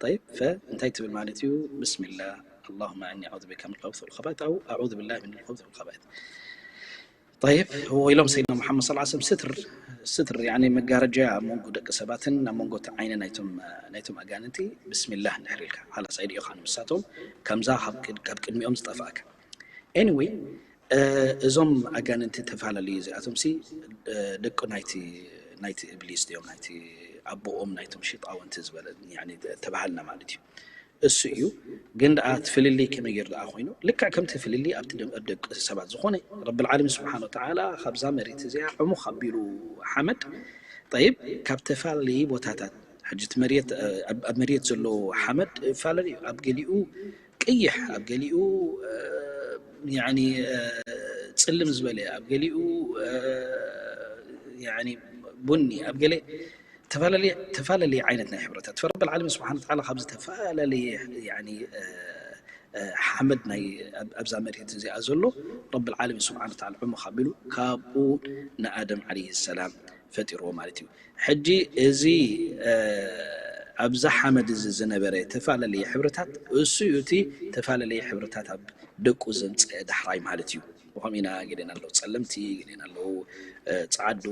ጠይብ ፈ እንታይ ትብል ማለት እዩ? ብስሚላህ اللهم إني أعوذ بك من الخبث والخبائث أو أعوذ بالله من الخبث والخبائث። طيب، هو ኢሎም ሰይድና ሙሓመድ صلى الله عليه وسلم ስትር ስትር ያኒ መጋረጃ ኣብ መንጎ ደቂ ሰባትን ኣብ መንጎ እቲ ዓይኒ ናይቶም ናይቶም ኣጋንንቲ ብስሚላህ እንድሕር ኢልካ ሓላስ ኣይድኢኻ ንምሳቶም ከምዛ ካብ ቅድ- ካብ ቅድሚኦም ዝጠፍኣካ። Anyway እዞም ኣጋንንቲ ተፈላለዩ እዚኣቶም ሲ ደቂ ናይቲ ናይቲ እብሊስ ድዮም ናይቲ ኣቦኦም ናይቶም ሽጣውንቲ ዝበለ ያኒ ተባሃልና ማለት እዩ። እሱ እዩ። ግን ደኣ እቲ ፍልልይ ከመይ ገይሩ ደኣ ኮይኑ ልክዕ ከምቲ ፍልልይ ኣብቲ ደም- ኣብ ደቂ ሰባት ዝኾነ ረብል ዓለሚን ስብሓን ወተዓላ ካብዛ መሬት እዚኣ ዕሙኽ ኣቢሉ ሓመድ ጠይብ ካብ ተፈላለየ ቦታታት ሕጂ እቲ መሬት ኣብ ኣብ መሬት ዘሎ ሓመድ ይፈላለ እዩ። ኣብ ገሊኡ ቅይሕ ኣብ ገሊኡ ያኒ ፅልም ዝበለ ኣብ ገሊኡ ያኒ ቡኒ ኣብ ገለ ተፈላለየ ተፈላለየ ዓይነት ናይ ሕብረታት ፈረብል ዓለም ስብሓን ተዓላ ካብ ዝተፈላለየ ያኒ ሓመድ ናይ ኣብዛ መሬት እዚኣ ዘሎ ረብል ዓለም ስብሓን ተዓላ ዕሙኽ ኣቢሉ ካብኡ ንኣደም ዓለይሂ ሰላም ፈጢርዎ ማለት እዩ። ሕጂ እዚ ኣብዛ ሓመድ እዚ ዝነበረ ተፈላለየ ሕብርታት እሱ እዩ እቲ ተፈላለየ ሕብርታት ኣብ ደቁ ዘምፀአ ዳሕራይ ማለት እዩ። ብኸምኡ ኢና ገሌና ኣለዉ ፀለምቲ ገሌና ኣለዉ ፀዓዱ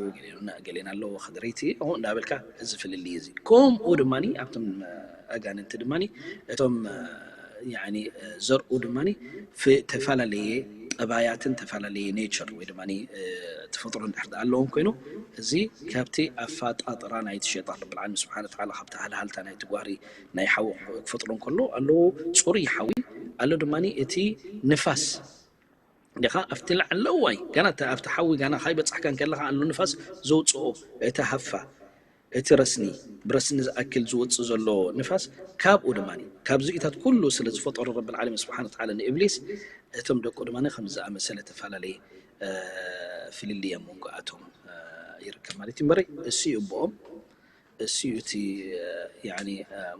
ገሌና ኣለዉ ከድረይቲ ከምኡ እንዳበልካ እዚ ፍልልይ እዚ ከምኡ ድማ ኣብቶም ኣጋንንቲ ድማ እቶም ያኒ ዘርኡ ድማ ፍ- ተፈላለየ ጠባያትን ተፈላለየ ኔቸር ወይ ድማ ተፈጥሮ እንድሕር ኣለዎም ኮይኑ እዚ ካብቲ ኣፋጣጥራ ናይቲ ሸይጣን ረብል ዓለሚን ስብሓን ተዓላ ካብቲ ሃልሃልታ ናይቲ ጓሪ ናይ ሓዊ ክፈጥሮ እንከሎ ኣለዎ ፅሩይ ሓዊ ኣሎ ድማ እቲ ንፋስ ዲኻ ኣብቲ ላዕለዋይ ገና ኣብቲ ሓዊ ገና ካይበፃሕካ እንከለካ ኣሎ ንፋስ ዘውፅኦ እቲ ሃፋ እቲ ረስኒ ብረስኒ ዝኣክል ዝወፅእ ዘሎ ንፋስ ካብኡ ድማ ካብዚኢታት ኩሉ ስለ ዝፈጠሩ ረብል ዓለሚን ስብሓን ተዓላ ንእብሊስ እቶም ደቁ ድማ ከምዚ ዝኣመሰለ ተፈላለየ ፍልልይ ኣብ መንጎኣቶም ይርከብ ማለት እዩ እምበረይ እሱ እዩ እቦኦም እሱ እዩ እቲ ያኒ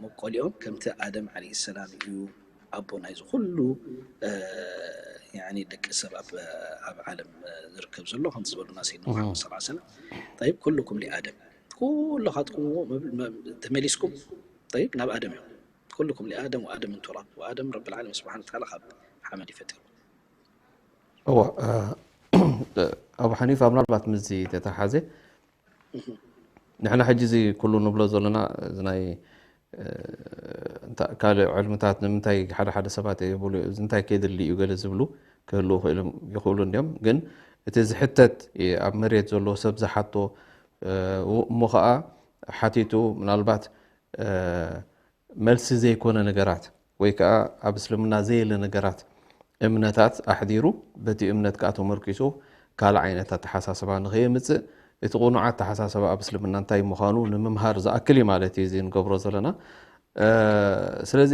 መብቆሊኦም ከምቲ ኣደም ዓለይሂ ሰላም እዩ ኣቦ ናይዚ ኩሉ ያኒ ደቂ ሰብ ኣብ ኣብ ዓለም ዝርከብ ዘሎ ከምቲ ዝበሉና ሰይድና ሙሓመድ ሰለላሁ ዐለይሂ ወሰለም طيب كلكم لآدم ኩልኻትኩም ተመሊስኩም طيب ናብ ኣደም እዮም ኩልኩም ሊኣደም ወኣደም ምን ቱራብ ወኣደም ረብል ዓለሚን ስብሓን ወተዓላ ካብ ሓመድ ይፈጢሩ። እዎ። ኣቡ ሓኒፋ፣ ምናልባት ምስዚ ተተሓዘ ንሕና ሕጂ እዚ ኩሉ ንብሎ ዘለና እዚ ናይ ካልእ ዕልምታት ንምንታይ ሓደ ሓደ ሰባት የብሉ፣ እዚ እንታይ ከየድሊ እዩ ገለ ዝብሉ ክህልዉ ይኽእሉ እንዲዮም። ግን እቲ ዝሕተት ኣብ መሬት ዘሎ ሰብ ዝሓቶ እሞ ከዓ ሓቲቱ ምናልባት መልሲ ዘይኮነ ነገራት ወይ ከዓ ኣብ እስልምና ዘየለ ነገራት እምነታት ኣሕዲሩ በቲ እምነት ከዓ ተመርኪሱ ካልእ ዓይነት ኣተሓሳስባ ንኸየምፅእ እቲ ቅኑዕ ኣተሓሳስባ ኣብ እስልምና እንታይ ምዃኑ ንምምሃር ዝኣክል እዩ ማለት እዩ እዚ ንገብሮ ዘለና። ስለዚ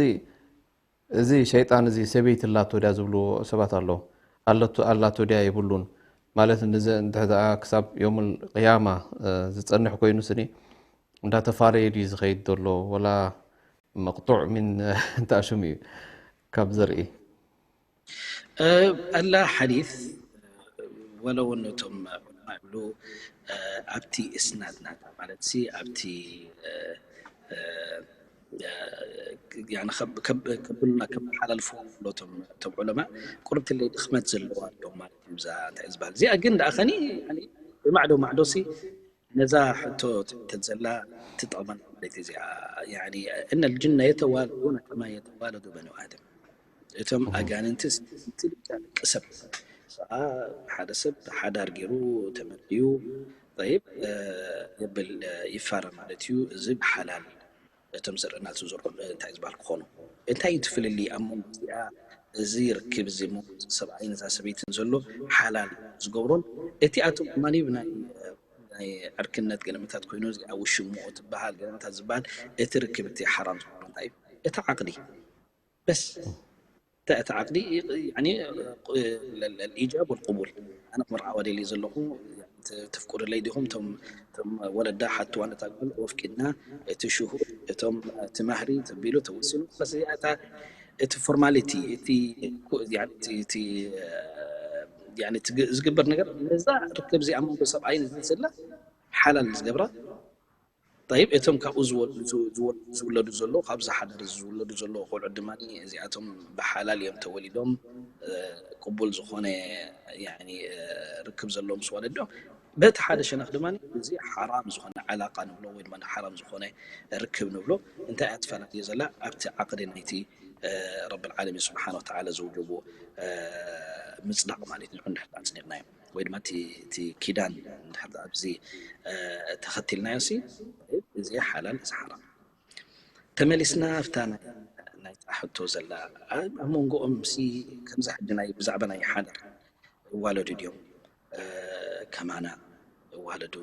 እዚ ሸይጣን እዚ ሰበይቲ ኣላቶ ድያ ዝብሉ ሰባት ኣለዉ። ኣለቶ ኣላቶ ድያ የብሉን ማለት እንድዚ እንድሕር ደኣ ክሳብ ዮም ቅያማ ዝጸንሕ ኮይኑ ስኒ እንዳተፋረየ ድዩ ዝኸይድ ዘሎ ወላ መቕጡዕ ሚን እንታይ ሽሙ እዩ ካብ ዘርኢ ኣላ ሓዲስ ወለው እውን እቶም ዑለማ ይብሉ ኣብቲ እስናድ ናታ ማለት ሲ ኣብቲ ከብሉና ከመሓላልፎ ብሎቶም እቶም ዑለማ ቁርብትለይ ድኽመት ዘለዋ ኣለዎም ማለት እዩ። ብዛ እንታይ ዝበሃል እዚኣ ግን ደኣ ኸኒ ብማዕዶ ማዕዶ ሲ ነዛ ሕቶ ትሕተት ዘላ ትጠቕመና ማለት እዚኣ እነ ልጅነ የተዋለዱነ ከማ የተዋለዱ በኒ ኣደም እቶም ኣጋንንትስ እቲ ልክዕ ደቂ ሰብ ሰዓ ሓደ ሰብ ሓዳር ገይሩ ተመርዕዩ ጠይብ የብል ይፋረ ማለት እዩ። እዚ ብሓላል እቶም ዘርኢ ናቱ ዘርሑ እንታይ ዝበሃል ክኾኑ እንታይ እዩ ትፍልሊ ኣብ መንጎ እዚኣ እዚ ርክብ እዚ መንጎ እዚ ሰብኣይ ነዛ ሰበይትን ዘሎ ሓላል ዝገብሮን እቲ ኣቶም ማኒ ብናይ ናይ ዕርክነት ገለመታት ኮይኑ እዚኣ ውሽምኡ ትበሃል ገለመታት ዝበሃል እቲ ርክብ እቲ ሓራም ዝገብሮ እንታይ እዩ እቲ ዓቕዲ በስ እንታይ እቲ ዓቅዲ ኢጃብ ወልቅቡል ኣነ ክምርዓዋ ደልየ ዘለኹ ተፍቅዱለይ ዲኹም እቶም ወለዳ ሓትዋ ነታ ጓል ወፍቂድና እቲ ሽሁር እቶም እቲ ማህሪ ተቢሉ ተወሲኑ በስ እዚኣ እታ እቲ ፎርማሊቲ እቲ ዝግበር ነገር ነዛ ርክብ እዚኣ መንጎ ሰብኣይ ዘላ ሓላል ዝገብራ ጠይብ እቶም ካብኡ ዝወለዱ ዘለዉ ካብዚ ሓዳር እዚ ዝውለዱ ዘለዉ ቆልዑት ድማ እዚኣቶም ብሓላል እዮም ተወሊዶም ቅቡል ዝኾነ ርክብ ዘለዎም ምስ ወለዶም በቲ ሓደ ሸነኽ ድማ እዚ ሓራም ዝኾነ ዓላቃ ንብሎ ወይ ድማ ሓራም ዝኾነ ርክብ ንብሎ እንታይ እያ ትፈላለየ ዘላ ኣብቲ ዓቅዲ ናይቲ ረብል ዓለሚን ስብሓን ወተዓላ ዘውጀቦ ምፅዳቕ ማለት ንዑ እንድሕር ኣፅዲቕናዮ ወይ ድማ እቲ ኪዳን እንድሕር ኣብዚ ተኸቲልናዮ ሲ እዚ ሓላል እዚ ሓራም ተመሊስና ኣብታ ናይ ናይታ ሕቶ ዘላ ኣብ መንጎኦም ሲ ከምዚ ሕጂ ናይ ብዛዕባ ናይ ሓዳር እዋለዱ ድዮም ከማና እዋለዱ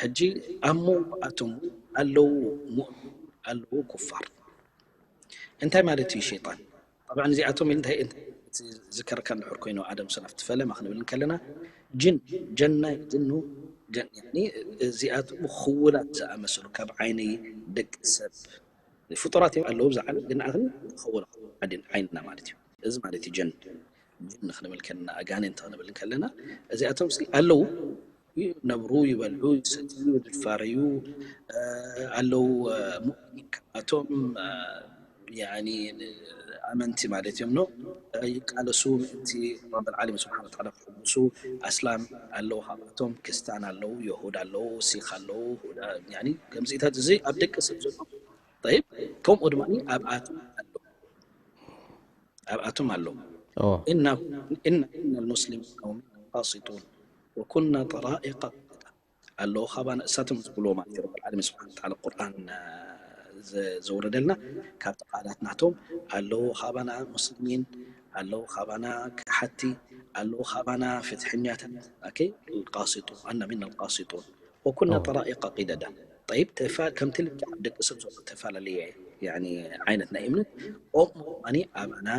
ሕጂ ኣብ መንጎ ኣቶም ኣለዉ ሙእምን ኣለዉ ኩፋር እንታይ ማለት እዩ ሸይጣን طبعا እዚኣቶም እንታይ ዝከረካ እንድሕር ኮይኑ ኣደም ሰናፍ ትፈለማ ክንብል እንከለና ጅን ጀና ጅኑ እዚኣቶም ክውላት ዝኣመሰሉ ካብ ዓይኒ ደቂ ሰብ ፍጡራት እዮም ኣለዉ ብዛ ዓለም ግን ኣኽኒ ክኸውል ዓድን ዓይንና ማለት እዩ እዚ ማለት እዩ ጀን ጅን ክንብል ከለና ኣጋንንቲ ክንብል ከለና እዚኣቶም ሲ ኣለዉ ይነብሩ ይበልዑ ይሰትዩ ይፋረዩ ኣለዉ ሙእሚን ካብኣቶም ኣመንቲ ማለት እዮም ነው ይቃለሱ ምእንቲ ረብል ዓለሚን ስብሓን ወተዓላ ክሕጉሱ ኣስላም ኣለዉ ካብኣቶም ክስታን ኣለዉ የሁድ ኣለዉ ሲክ ኣለዉ ከምዚታት እዚ ኣብ ደቂ ሰብ ዘሎ طيب ከምኡ ድማ ኣብኣቶም ኣሎ ኣብኣቶም ኣሎ إن إن إن المسلمين قوم قاسطون وكنا طرائق ኣለዉ ካባና እሳቶም ዝብልዎ ማለት እዩ ረብል ዓለሚን ስብሓን ወተዓላ ቁርኣን ዘውረደልና ካብቲ ቃላት ናቶም ኣለዉ ካባና ሙስሊሚን ኣለዉ ካባና ክሓቲ ኣለዉ ካባና ፍትሐኛታት ቃሲጡ ኣና ሚና ቃሲጡን ወኩና ጠራኢቃ ቂደዳ ጠይብ ከምቲ ልክዕ ኣብ ደቂ ሰብ ዘሎ ተፈላለየ ዓይነት ናይ እምነት ከምኡ ኣባና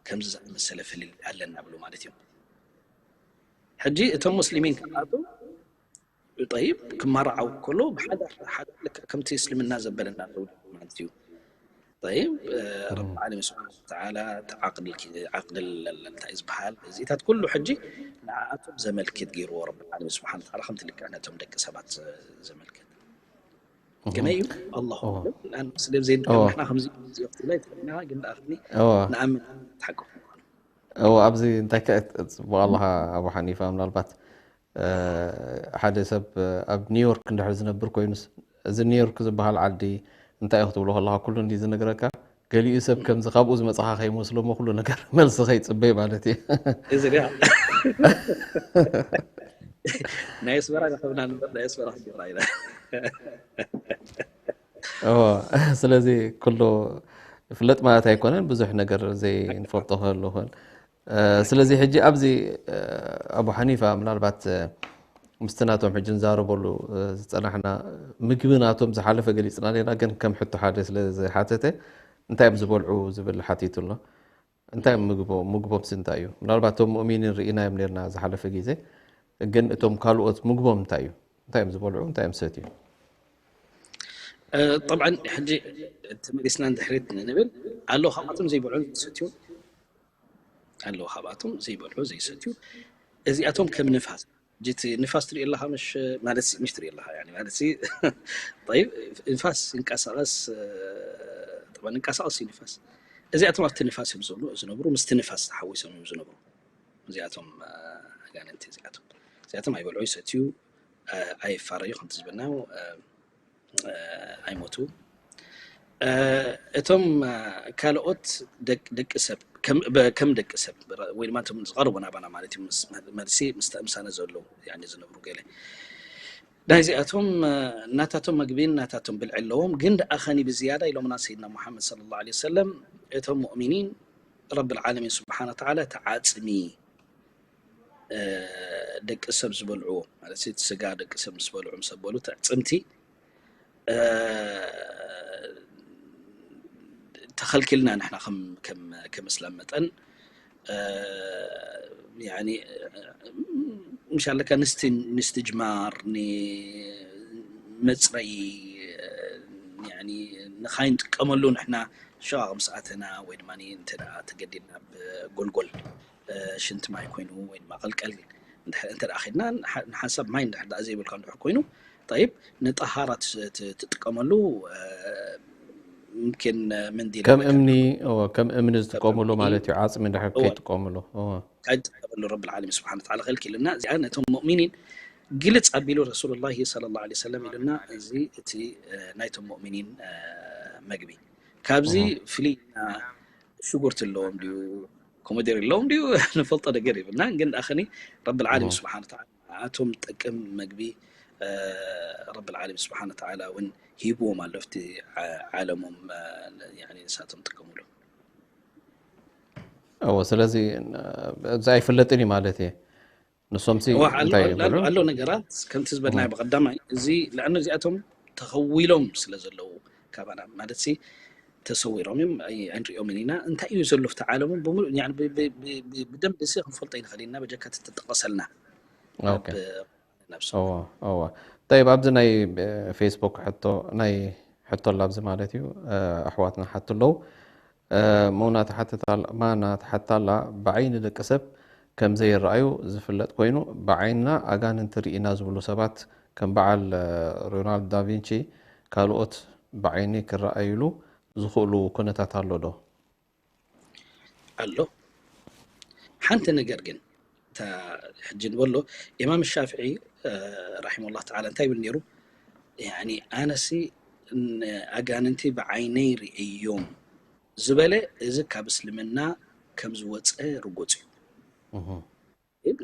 ከምዚ ዝኣመሰለ ፍልል ኣለና ብሉ ማለት እዩ ሕጂ እቶም ሙስሊሚን ክኣቱ ጠይብ ክመራዓው ከሎ ብሓዳር ሓዳር ልክዕ ከምቲ እስልምና ዘበለና ዘውድ ማለት እዩ طيب رب العالمين سبحانه وتعالى عقد عقد እንታይ ዝበሃል እዚታት ኩሉ ሕጂ ንዓኣቶም ዘመልክት ገይርዎ ረብ ዓለሚን ስብሓን ታላ ከምቲ ልክዕ ነቶም ደቂ ሰባት ዘመልክት ከመይ እዩ ኣላሁ ኣለም። ንኣን ሙስሊም ዘይንከም ንሕና ከምዚ እዚኦ ክትብላ ይትኽእልና፣ ግን ደኣ ከኒ ንኣምን ተሓቅፍ ምዃኑ። እዎ፣ ኣብዚ እንታይ ከ ጽቡቕ ኣለኻ ኣቡ ሓኒፋ፣ ምናልባት ሓደ ሰብ ኣብ ኒውዮርክ እንድሕር ዝነብር ኮይኑስ፣ እዚ ኒውዮርክ ዝበሃል ዓዲ እንታይ እዩ ክትብሎ ከለኻ ኩሉ እንዲ ዝነግረካ፣ ገሊኡ ሰብ ከምዚ ካብኡ ዝመጽኻ ከይመስሎ እሞ ኩሉ ነገር መልሲ ከይጽበይ ማለት እዩ። እዚ ዲያ ናይ ኣስመራ ረኸብና ንበር ናይ ኣስመራ ክገብራ ኢና። ስለዚ ኩሉ ፍለጥ ማለት ኣይኮነን፣ ብዙሕ ነገር ዘይንፈልጦ ክህሉ ይኽእል። ስለዚ ሕጂ ኣብዚ ኣቡ ሓኒፋ ምናልባት ምስቲ ናቶም ሕጂ ንዛረበሉ ዝፀናሕና ምግቢ ናቶም ዝሓለፈ ገሊፅና ሌና፣ ግን ከም ሕቶ ሓደ ስለ ዝሓተተ እንታይ እዮም ዝበልዑ ዝብል ሓቲቱ ኣሎ። እንታይ እዮም ምግቦም? ምግቦም ሲ እንታይ እዩ? ምናልባት እቶም ሙእሚኒን ርኢናዮም ኔርና ዝሓለፈ ግዜ፣ ግን እቶም ካልኦት ምግቦም እንታይ እዩ? እንታይ እዮም ዝበልዑ? እንታይ እዮም ሰትዩ? ጠብዓ ሕጂ ተመሊስና ንድሕሪት ንብል ኣሎ። ካብኣቶም ዘይበልዑ ዘይሰትዩ ኣሎ። ካብኣቶም ዘይበልዑ ዘይሰትዩ እዚኣቶም ከም ንፋስ ጅት ንፋስ ትርኢ ኣለኻ ምሽ ማለት ምሽ ትርኢ ኣለኻ ያኒ ማለት ሲ ጠይብ ንፋስ ይንቀሳቐስ ጠባ ንንቀሳቐስ እዩ ንፋስ። እዚኣቶም ኣብቲ ንፋስ እዮም ዝብሉ ዝነብሩ ምስቲ ንፋስ ተሓዊሶም እዮም ዝነብሩ። እዚኣቶም ኣጋንንቲ እዚኣቶም እዚኣቶም ኣይበልዑ ይሰትዩ ኣይፋረዩ ከምቲ ዝበልናዮ ኣይሞቱ። እቶም ካልኦት ደቂ ሰብ ከም ደቂ ሰብ ወይ ድማ እቶም ዝቐርቡ ናባና ማለት እዩ። መልሲ ምስታ ምሳና ዘለዉ ዝነብሩ ገለ ናይዚኣቶም ናታቶም መግቢን ናታቶም ብልዒ ኣለዎም። ግን ደኣ ኸኒ ብዝያዳ ኢሎምና ሰይድና ሙሓመድ ሰለላሁ ዐለይሂ ወሰለም እቶም ሙእሚኒን ረብል ዓለሚን ስብሓነ ወተዓላ ተዓፅሚ ደቂ ሰብ ዝበልዕዎ ማለት እቲ ስጋ ደቂ ሰብ ምስ በልዑ ምስ ኣበሉ ትዕፅምቲ ተኸልኪልና ንሕና ከም እስላም መጠን ምሻለካ ንስትጅማር ንመፅረይ ንኻይ ንጥቀመሉ ንሕና ሸቃቕ ምስ ኣተና ወይ ድማ እንተ ተገዲድና ብጎልጎል ሽንቲ ማይ ኮይኑ ወይ ድማ ቀልቀል እንተ ኸድና ንሓንሳብ ማይ እንድሕር ደኣ ዘይብልካ እንድሕር ኮይኑ ጠይብ ንጠሃራ ትጥቀመሉ ምምኪን ምንዲል ከም እምኒ ከም እምኒ ዝጥቀምሉ ማለት እዩ። ዓፅሚ እንድሕር ከይጥቀምሉ ከይጥቀመሉ ረብል ዓለሚን ስብሓን ተዓላ ከልኪልና። እዚኣ ነቶም ሙእሚኒን ግልፅ ኣቢሉ ረሱሉላሂ ሰለላሁ ዐለይሂ ወሰለም ኢሉና። እዚ እቲ ናይቶም ሙእሚኒን መግቢ ካብዚ ፍልይ ሽጉርቲ ኣለዎም ድዩ ኮመደር ኣለዎም ድዩ ንፈልጦ ነገር የብልና። ግን ኣኸኒ ረብል ዓለሚን ስብሓን ተዓላ ንኣቶም ጠቅም መግቢ ረብል ዓለሚን ስብሓን ተዓላ እውን ሂብዎም ኣሎ ኣብቲ ዓለሞም ንሳቶም ጥቀምሉ። እዎ ስለዚ እዚ ኣይፍለጥን እዩ ማለት እየ። ንሶም ሲ እንታይ ይብሉ? ኣሎ ነገራት ከምቲ ዝበልናዮ ብቐዳማይ እዚ ልኣኑ እዚኣቶም ተኸዊሎም ስለ ዘለዉ ካባና ማለት ሲ ተሰዊሮም እዮም ኣይንሪኦምን ኢና። እንታይ እዩ ዘሎ ኣብቲ ዓለሙ ብምሉእ ብደንቢ ሲ ክንፈልጦ ይንኽእል ኢና በጀካ ተጠቀሰልና እዎ። ጠይብ ኣብዚ ናይ ፌስቡክ ሕቶ ናይ ሕቶ ኣላ ኣብዚ ማለት እዩ ኣሕዋትና ሓቱ ኣለዉ። ማና ትሓትት ኣላ ብዓይኒ ደቂ ሰብ ከም ዘይረኣዩ ዝፍለጥ ኮይኑ ብዓይንና ኣጋንንቲ ርኢና ዝብሉ ሰባት ከም በዓል ሮናልድ ዳቪንቺ ካልኦት ብዓይኒ ክረኣዩሉ ዝኽእሉ ኩነታት ኣሎ ዶ? ኣሎ። ሓንቲ ነገር ግን እታ ሕጂ ንበሎ ኢማም ሻፍዒ ራሒመሁላህ ተዓላ እንታይ ይብል ነይሩ? ያኒ ኣነሲ ኣጋንንቲ ብዓይነይ ርእዮም ዝበለ እዚ ካብ እስልምና ከም ዝወፀ ርጉፅ እዩ።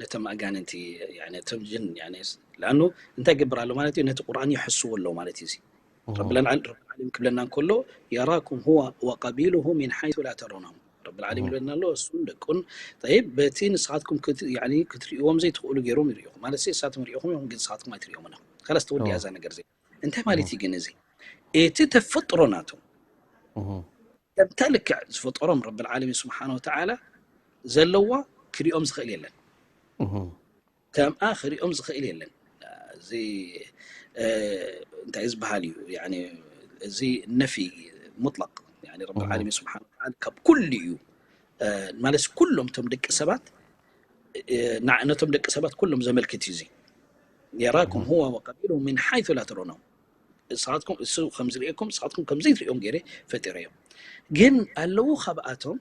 ነቶም ኣጋንንቲ ነቶም ጅን ለኣኑ እንታይ ይገብር ኣሎ ማለት እዩ? ነቲ ቁርኣን ይሕስዎ ኣሎ ማለት እዩ። ረቢ ዓለሚን ክብለና እንከሎ የራኩም ሁወ ወቀቢሉሁ ሚን ሓይቱ ላ ተረውነሁም። ረቢ ዓለሚን ይብለና ኣሎ እሱን ደቁን ጠይብ በቲ ንስኻትኩም ክትርእይዎም ዘይትኽእሉ ገይሮም ይርእኹም ማለት እሳቶም ይርእኹም እዮም ግን ንስኻትኩም ኣይትርእዮምን ኢኹም። ከላስ ተወዲኣ እዛ ነገር እዚ እንታይ ማለት እዩ ግን እዚ እቲ ተፈጥሮ ናቶም ከምታ ልክዕ ዝፈጠሮም ረቢ ዓለሚን ስብሓን ወተዓላ ዘለዋ ክሪኦም ዝኽእል የለን። ከምኣ ክሪኦም ዝኽእል የለን። እዚ እንታይ ዝበሃል እዩ እዚ ነፊ ሙጥለቅ ረቢ ዓለሚን ስብሓን ወተዓላ ካብ ኩሉ እዩ ማለት ኩሎም እቶም ደቂ ሰባት ነቶም ደቂ ሰባት ኩሎም ዘመልክት እዩ እዚ የራኩም ሁወ ወቀቢሉ ምን ሓይቱ ላ ተረውነሁም ንስኻትኩም፣ እሱ ከም ዝርእየኩም ንስኻትኩም ከም ዘይትርእዮም ገይረ ፈጢረዮም። ግን ኣለዉ ካብኣቶም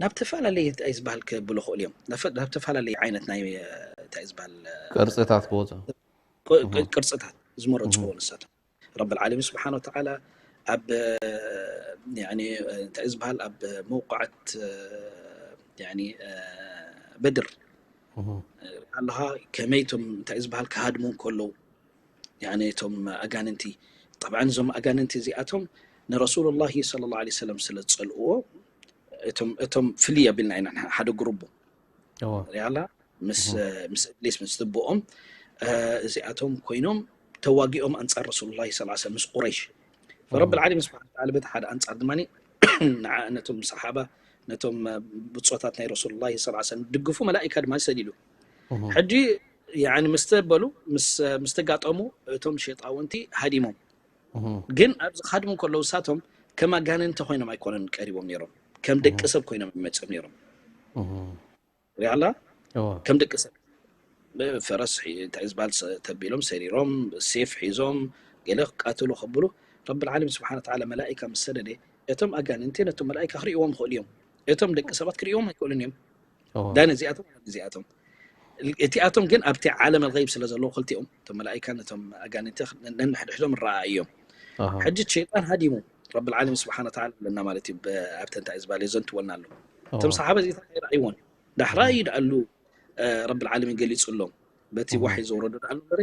ናብ ተፈላለየ እንታይ ዝበሃል ከብሉ ይኽእሉ እዮም። ናብ ፈ-፣ ናብ ተፈላለየ ዓይነት ናይ፣ እ፣ እንታይ ዝበሃል፣ እ፣ ቅርፅታት ክወፁ። ቅ-፣ ቅ-፣ ቅርፅታት ዝመረፅዎ ንሳቶም። ረብል ዓለሚን ስብሓነ ወተዓላ ኣብ፣ እ፣ ያኒ፣ እ፣ እንታይ ዝበሃል ኣብ መውቃዕት፣ እ፣ ያኒ፣ እ፣ በድር፣ እ፣ ኣለኻ ከመይ እቶም እንታይ ዝበሃል ክሃድሙ እንከለዉ፣ ያኒ እቶም ኣጋንንቲ፣ ጠብዓን እዞም ኣጋንንቲ እዚኣቶም ንረሱሉላሂ ሰለላሁ ዐለይሂ ወሰለም ስለ ዝጸልእዎ፣ እቶም፣ እቶም ፍልይ ኣቢልና ኢና ንሓ-፣ ሓደ ግሩቡ እዎ። ሪኣላ ምስ፣ ምስ እብሊስ ምስ ትብኦም፣ እ፣ እዚኣቶም ኮይኖም ተዋጊኦም ኣንጻር ረሱሉላሂ ሰለላሁ ዐለይሂ ወሰለም ምስ ቁረይሽ። ፈረብል ዓለሚን ስብሓነ ወተዓላ በቲ ሓደ ኣንጻር ድማ ንዓ-፣ ነቶም ሰሓባ፣ ነቶም ብጾታት ናይ ረሱሉላሂ ሰለላሁ ዐለይሂ ወሰለም ድግፉ መላኢካ ድማ ሰዲዱ። ሕጂ ያኒ ምስ ተበሉ፣ ምስ፣ ምስ ተጋጠሙ እቶም ሸይጣውንቲ ሃዲሞም። ግን ኣብዚ ክሃድሙ ከለዉ እሳቶም ከም ኣጋንንቲ ኮይኖም ኣይኮነን ቀሪቦም ነይሮም። ከም ደቂ ሰብ ኮይኖም ይመጽኦም ነይሮም። ሪኣላ እዎ። ከም ደቂ ሰብ ፈረስ ሒ-፣ እንታይ ዝበሃል ሰ-፣ ተቢሎም ሰሪሮም፣ ሴፍ ሒዞም፣ ገለ ክቃተሉ ከብሉ፣ ረብል ዓለሚን ስብሓነ ወተዓላ መላኢካ ምስ ሰደደ፣ እቶም ኣጋንንቲ ነቶም መላኢካ ክርእይዎም ይኽእሉ እዮም። እቶም ደቂ ሰባት ክርእይዎም ኣይክእሉን እዮም። እዎ። ዳን እዚኣቶም፣ ዳን እዚኣቶም። እቲኣቶም ግን ኣብቲ ዓለም ኣልገይብ ስለ ዘለዉ ክልቲኦም፣ እቶም መላኢካ ነቶም ኣጋንንቲ ነንሕድሕዶም ይረኣእዮም። ኣሃ። ሕጂ ሸይጣን ሃዲሙ፣ ረብል ዓለሚን ስብሓነ ወተዓላ ኣለና ማለት እዩ። ብ-፣ ኣብተን እንታይ ዝበሃል የዘንትወልና ኣሎ። እቶም እዎ። ሰሓባ እዚታት ኣይረኣይዎን። ዳሕራይ እዎ። ደኣሉ፣ እ፣ ረብል ዓለሚን ገሊጹሎም። በቲ እዎ። ዋሕይ ዘውረዶ ደኣሉ እምበሪ።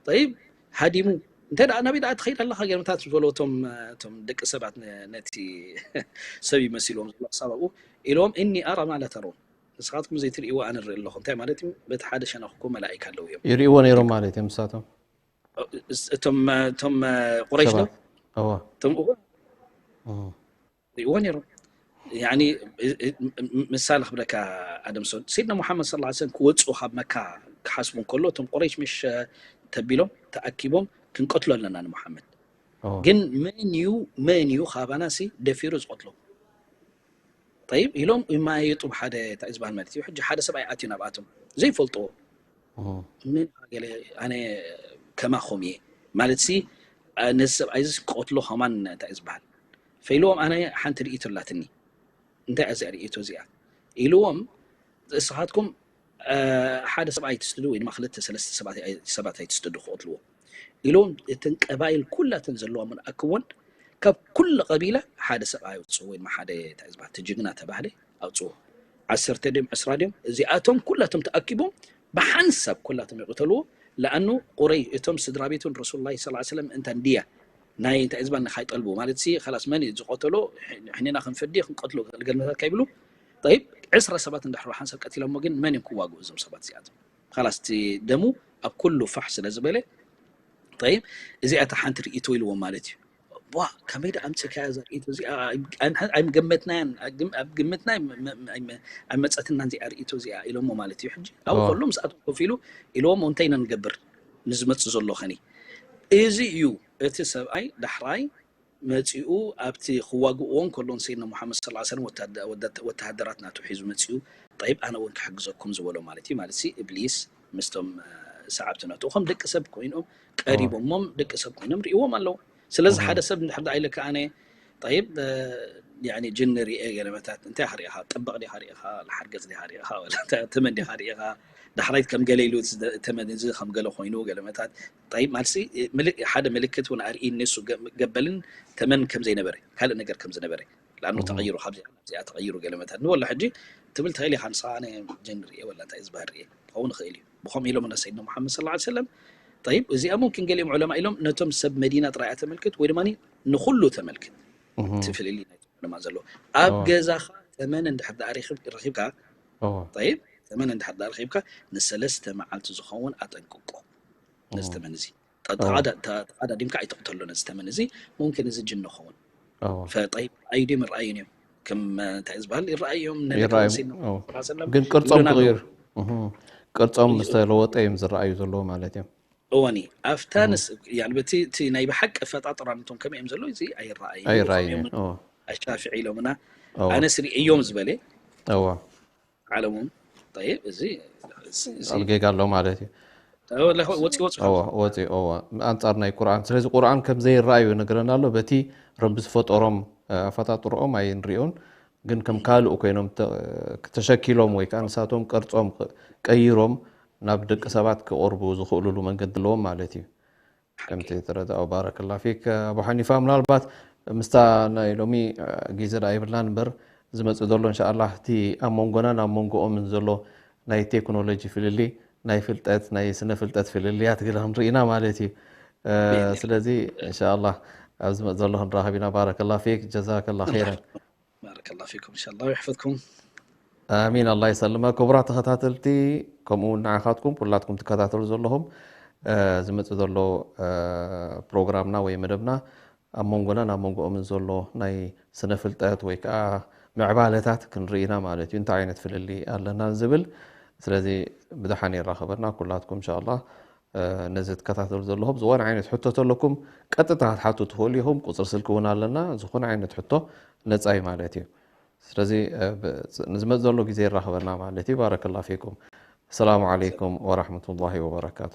ጠይብ፣ ሃዲሙ። እንታይ ደኣ፣ ናበይ ደኣ ትኸይድ ኣለኻ? ገለመታት ዝበሎ እቶም፣ እቶም ደቂ ሰባት ነ-፣ ነቲ ሰብ ይመሲልዎም ዘሎ ክሳብ ኣብኡ። ኢሎም፣ "እኒ ኣራ ማ ላ ተረውን። ንስኻትኩም ዘይትርእይዎ ኣነ እርኢ ኣለኹ።" እንታይ ማለት እዩ? በቲ ሓደ ሸነኽ እኮ መላኢካ ኣለዉ እዮም። ይርእይዎ ነይሮም ማለት እዮም ንሳቶም። እስ-፣ እቶም፣ እቶም ቁረይሽ ዶ? ሰባት። እዎ። እቶም እዎ። እዎ። ርእይዎ ነይሮም። ያኒ፣ እ-፣ እ-፣ ም-፣ ም-፣ ምሳሌ ክብለካ ኣደምሶን፣ ሰይድና ሙሓመድ ሰለላሁ ዐለይሂ ወሰለም ክወፅኡ ካብ መካ ክሓስቡ እንከሎ፣ እቶም ቁረይሽ ምሽ፣ እ፣ ተቢሎም፣ ተኣኪቦም፣ "ክንቀትሎ ኣለና ንሙሓመድ። እዎ። ግን መን እዩ፣ መን እዩ ካባና ሲ ደፊሩ ዝቐትሎ?" ጠይብ፣ ኢሎም ይመያየጡ ብሓደ፣ እንታይ እዩ ዝበሃል ማለት እዩ። ሕጂ ሓደ ሰብኣይ ኣትዩ ናብኣቶም፣ ዘይፈልጥዎ። እዎ። ምን ገለ፣ ኣነ ከማኹም እየ። ማለት ሲ፣ እ፣ ነዚ ሰብኣይ እዚ ክቐትሎ ከማን እንታይ እዩ ዝበሃል? ፈኢልዎም፣ ኣነ ሓንቲ ርእይቶ ኣላትኒ። እንታይ እያ እዚኣ ርእይቶ እዚኣ? ኢልዎም፣ እስኻትኩም፣ እ፣ ሓደ ሰብኣይ ትስድዱ ወይ ድማ ክልተ ሰለስተ ሰባት ኣይ-፣ ሰባት ኣይትስደዱ ክቐትልዎ። ኢልዎም፣ እተን ቀባይል ኩላተን ዘለዋ ምን ኣክወን ካብ ኩሉ ቀቢላ ሓደ ሰብኣይ ኣውፅኡ ወይ ድማ ሓደ እንታይ እዩ ዝበሃል፣ እቲ ጅግና ተባህለ ኣውፅኡ። ዓሰርተ ድዮም ዕስራ ድዮም እዚኣቶም ኩላቶም ተኣኪቦም ብሓንሳብ ኩላቶም ይቕተልዎ። ለኣኑ ቁረይ እቶም ስድራ ቤቱን ረሱሉላሂ ሰለላሁ ዐለይሂ ወሰለም እንታ እንድያ ናይ እንታይ እዩ ዝበሃል ንኻይጠልቡ ማለት ሲ፣ ኸላስ መን እዩ ዝቐተሎ፣ ሕኒና ክንፈዲ ክንቀትሎ ገልመታት ከይብሉ። ጠይብ፣ ዕስራ ሰባት እንድሕር ሓንሳብ ቀቲሎሞ ግን መን እዮም ክዋግኡ እዞም ሰባት እዚኣቶም? ኸላስ እቲ ደሙ ኣብ ኩሉ ፋሕ ስለ ዝበለ፣ ጠይብ፣ እዚኣ እታ ሓንቲ ርእይቶ ኢልዎም ማለት እዩ። ዋ፣ ከመይ ደኣ ኣምጺእካያ እዛ ርእይቶ እዚኣ? ኣይ-፣ ኣይ-፣ ኣይምገመትናያን፣ ኣብ ግም-፣ ኣብ ግምትና ኣይመ-፣ መ-፣ ኣይመ-፣ ኣይመጸትናን እዚኣ ርእይቶ እዚኣ ኢሎሞ ማለት እዩ። ሕጂ ኣብኡ ዋ። ከሎ ምስኣቶም ኮፍ ኢሉ ኢልዎም፣ እንታይ ኢና ንገብር ንዝመጽእ ዘሎ ኸኒ? እዚ እዩ እቲ ሰብኣይ ዳሕራይ መጺኡ ኣብቲ ክዋግእዎ እንከሎ ንሰይድና ሙሓመድ ሰለላሁ ዐለይሂ ወሰለም ወታደ-፣ ወደ-፣ ወተሃደራት ናቱ ሒዙ መጺኡ፣ "ጠይብ፣ ኣነ እውን ክሕግዘኩም" ዝበሎ ማለት እዩ። ማለት ሲ እብሊስ ምስቶም፣ እ፣ ሰዓብቲ ናቱ ከም ደቂ ሰብ ኮይኖም ቀሪቦሞም፣ ደቂ ሰብ ኮይኖም ርእይዎም ኣለዉ። ስለዚ እህ። ሓደ ሰብ እንድሕር ደኣ ኢለካ ኣነ፣ "ጠይብ፣ እ፣ ያኒ ጅኒ ርእየ ገለመታት፣ እንታይ ኢኻ ርእኻ? ጠበቕ ዲኻ ርእኻ? ሓርገጽ ዲኻ ርእኻ? ወላ ተ-፣ ተመን ዲኻ ርእኻ?" ዳሕራይት ከም ገለ ኢሉ፣ እዚ ደ-፣ ተመን እዚ ከም ገለ ኮይኑ ገለመታት። ጠይብ፣ ማልሲ፣ ምል-፣ ሓደ ምልክት እውን ኣርእይ፣ ንሱ ገ-፣ ገበልን ተመን ከም ዘይነበረ፣ ካልእ ነገር ከም ዝነበረ። ለኣኑ እህ። ተቐይሩ፣ ካብዚኣ ናብዚኣ ተቐይሩ ገለመታት። ንወላ ሕጂ ትብል ትኽእል ኢኻ፣ ንስኻ ኣነ ጀን ርእየ፣ ወላ እንታይ ዝበሃል ርእየ። ክኸውን ይኽእል እዩ። ብኸምኡ ኢሎም እና ሰይድና ሙሓመድ ሰለላሁ ዐለይሂ ወሰለም። ጠይብ፣ እዚኣ ሙምኪን ገሊኦም ዑለማ ኢሎም ነቶም ሰብ መዲና ጥራይ እያ ተመልክት፣ ወይ ድማ ንኹሉ ተመልክት። እህ። እቲ ፍልልይ ናይቶም ዑለማ ዘለዎ። ኣብ እዎ። ገዛኻ ተመን እንድሕር ደኣ ረኺብ-፣ ረኺብካ፣ እዎ። ጠይብ፣ ተመን እንድሕር ደኣ ረኺብካ፣ ንሰለስተ መዓልቲ ዝኸውን ኣጠንቅቆ። ነዚ እዎ። ተመን እዚ። ተ-፣ እዎ። ተቓዳ-፣ ተ-፣ ተቓዳዲምካ ኣይትቕተሎ ነዚ ተመን እዚ። ሙምኪን እዚ ጅን ንኸውን። እዎ። ፈ-፣ ጠይብ፣ ኣይድዮም ይረኣዩን እዮም። ከም፣ እ፣ እንታይ ዝበሃል ይረኣዩ እዮም። ነቢ ይረኣዩ። ከመሲል ነው። እዎ። ሰለላሁ ዐለይሂ ወሰለም ግን ቅርጾም ኢሉና ክቕይር። ኣለዉ። እህ። ቅርጾም እዩ። ምስ ተለወጠ እዮም ዝረኣዩ ዘለዉ ማለት እዮም። እወኒ፣ ኣብታ እህ። ንስ-፣ ያኒ በቲ፣ እቲ ናይ ብሓቂ ኣፈጣጥራ ነቶም ከመይ እዮም ዘለዉ፣ እዚ ኣይረኣይን። ኣይረኣይን ከምኦም እዮም። እዎ። ኣሻፊዒ ኢሎምና። እዎ። ኣነስ ርእዮም ዝበለ እዎ። ዓለሞም። ጠይብ፣ እዚ፣ እዚ፣ እዚ ኣብ ጌጋ ኣሎ ማለት እዩ። ወፂ ወፂ እወ፣ ወፂ፣ እወ። ኣንጻር ናይ ቁርኣን። ስለዚ ቁርኣን ከም ዘይረኣዩ ይነግረና ኣሎ። በቲ ረቢ ዝፈጠሮም፣ እ፣ ኣፈጣጥርኦም ኣይንሪኦን። ግን ከም ካልእ ኮይኖም ተ-፣ ተሸኪሎም ወይ ከዓ ንሳቶም ቅርጾም ቅ-፣ ቀይሮም ናብ ደቂ ሰባት ክቐርቡ ዝኽእሉሉ መንገዲ ኣለዎም ማለት እዩ። ከምቲ ትረዳኦ። ባረከላ ፊክ። ኣቡ ሓኒፋ፣ ምናልባት ምስታ ናይ ሎሚ፣ እ፣ ግዜ ደኣ ይብልናን እምበር፣ ዝመጽእ ዘሎ እንሻኣላህ እቲ ኣብ መንጎናን ኣብ መንጎኦምን ዘሎ ናይ ቴክኖሎጂ ፍልልይ፣ ናይ ፍልጠት፣ ናይ ስነ ፍልጠት ፍልልያት ገለ ክንርኢ ኢና ማለት እዩ። እ፣ ብኢዝኒላህ። ስለዚ እንሻኣላህ ኣብ ዝመጽእ ዘሎ ክንራኸብ ኢና። ባረከላ ፊክ፣ ጀዛከላ ኸይረን። ባረከላ ፊኩም፣ እንሻኣላህ ይሕፈዝኩም። ኣሚን፣ ኣላህ ይሰልመ። ክቡራት ተኸታተልቲ፣ ከምኡ እውን ንዓኻትኩም ኩላትኩም ትከታተሉ ዘለኹም፣ እ፣ ዝመጽእ ዘሎ፣ እ፣ ፕሮግራምና ወይ መደብና ኣብ መንጎናን ኣብ መንጎኦምን ዘሎ ናይ ስነ ፍልጠት ወይ ከዓ ምዕባለታት ክንርኢ ኢና ማለት እዩ። እንታይ ዓይነት ፍልልይ ኣለና ዝብል። ስለዚ ብደሓን የራኽበና ኩላትኩም እንሻኣላህ። እ፣ ነዚ ትከታተሉ ዘለኹም ዝኾነ ዓይነት ሕቶ ተለኩም ቀጥታ ክትሓቱ ትኽእሉ ኢኹም። ቁፅሪ ስልኪ እውን ኣለና። ዝኾነ ዓይነት ሕቶ ነፃ እዩ ማለት እዩ። ስለዚ፣ እ፣ ብ-፣ ንዝመጽእ ዘሎ ግዜ የራኽበና ማለት እዩ። ባረከላ ፊኩም። ሰላሙ ዓለይኩም ወራህመቱላሂ ወበረካቱ።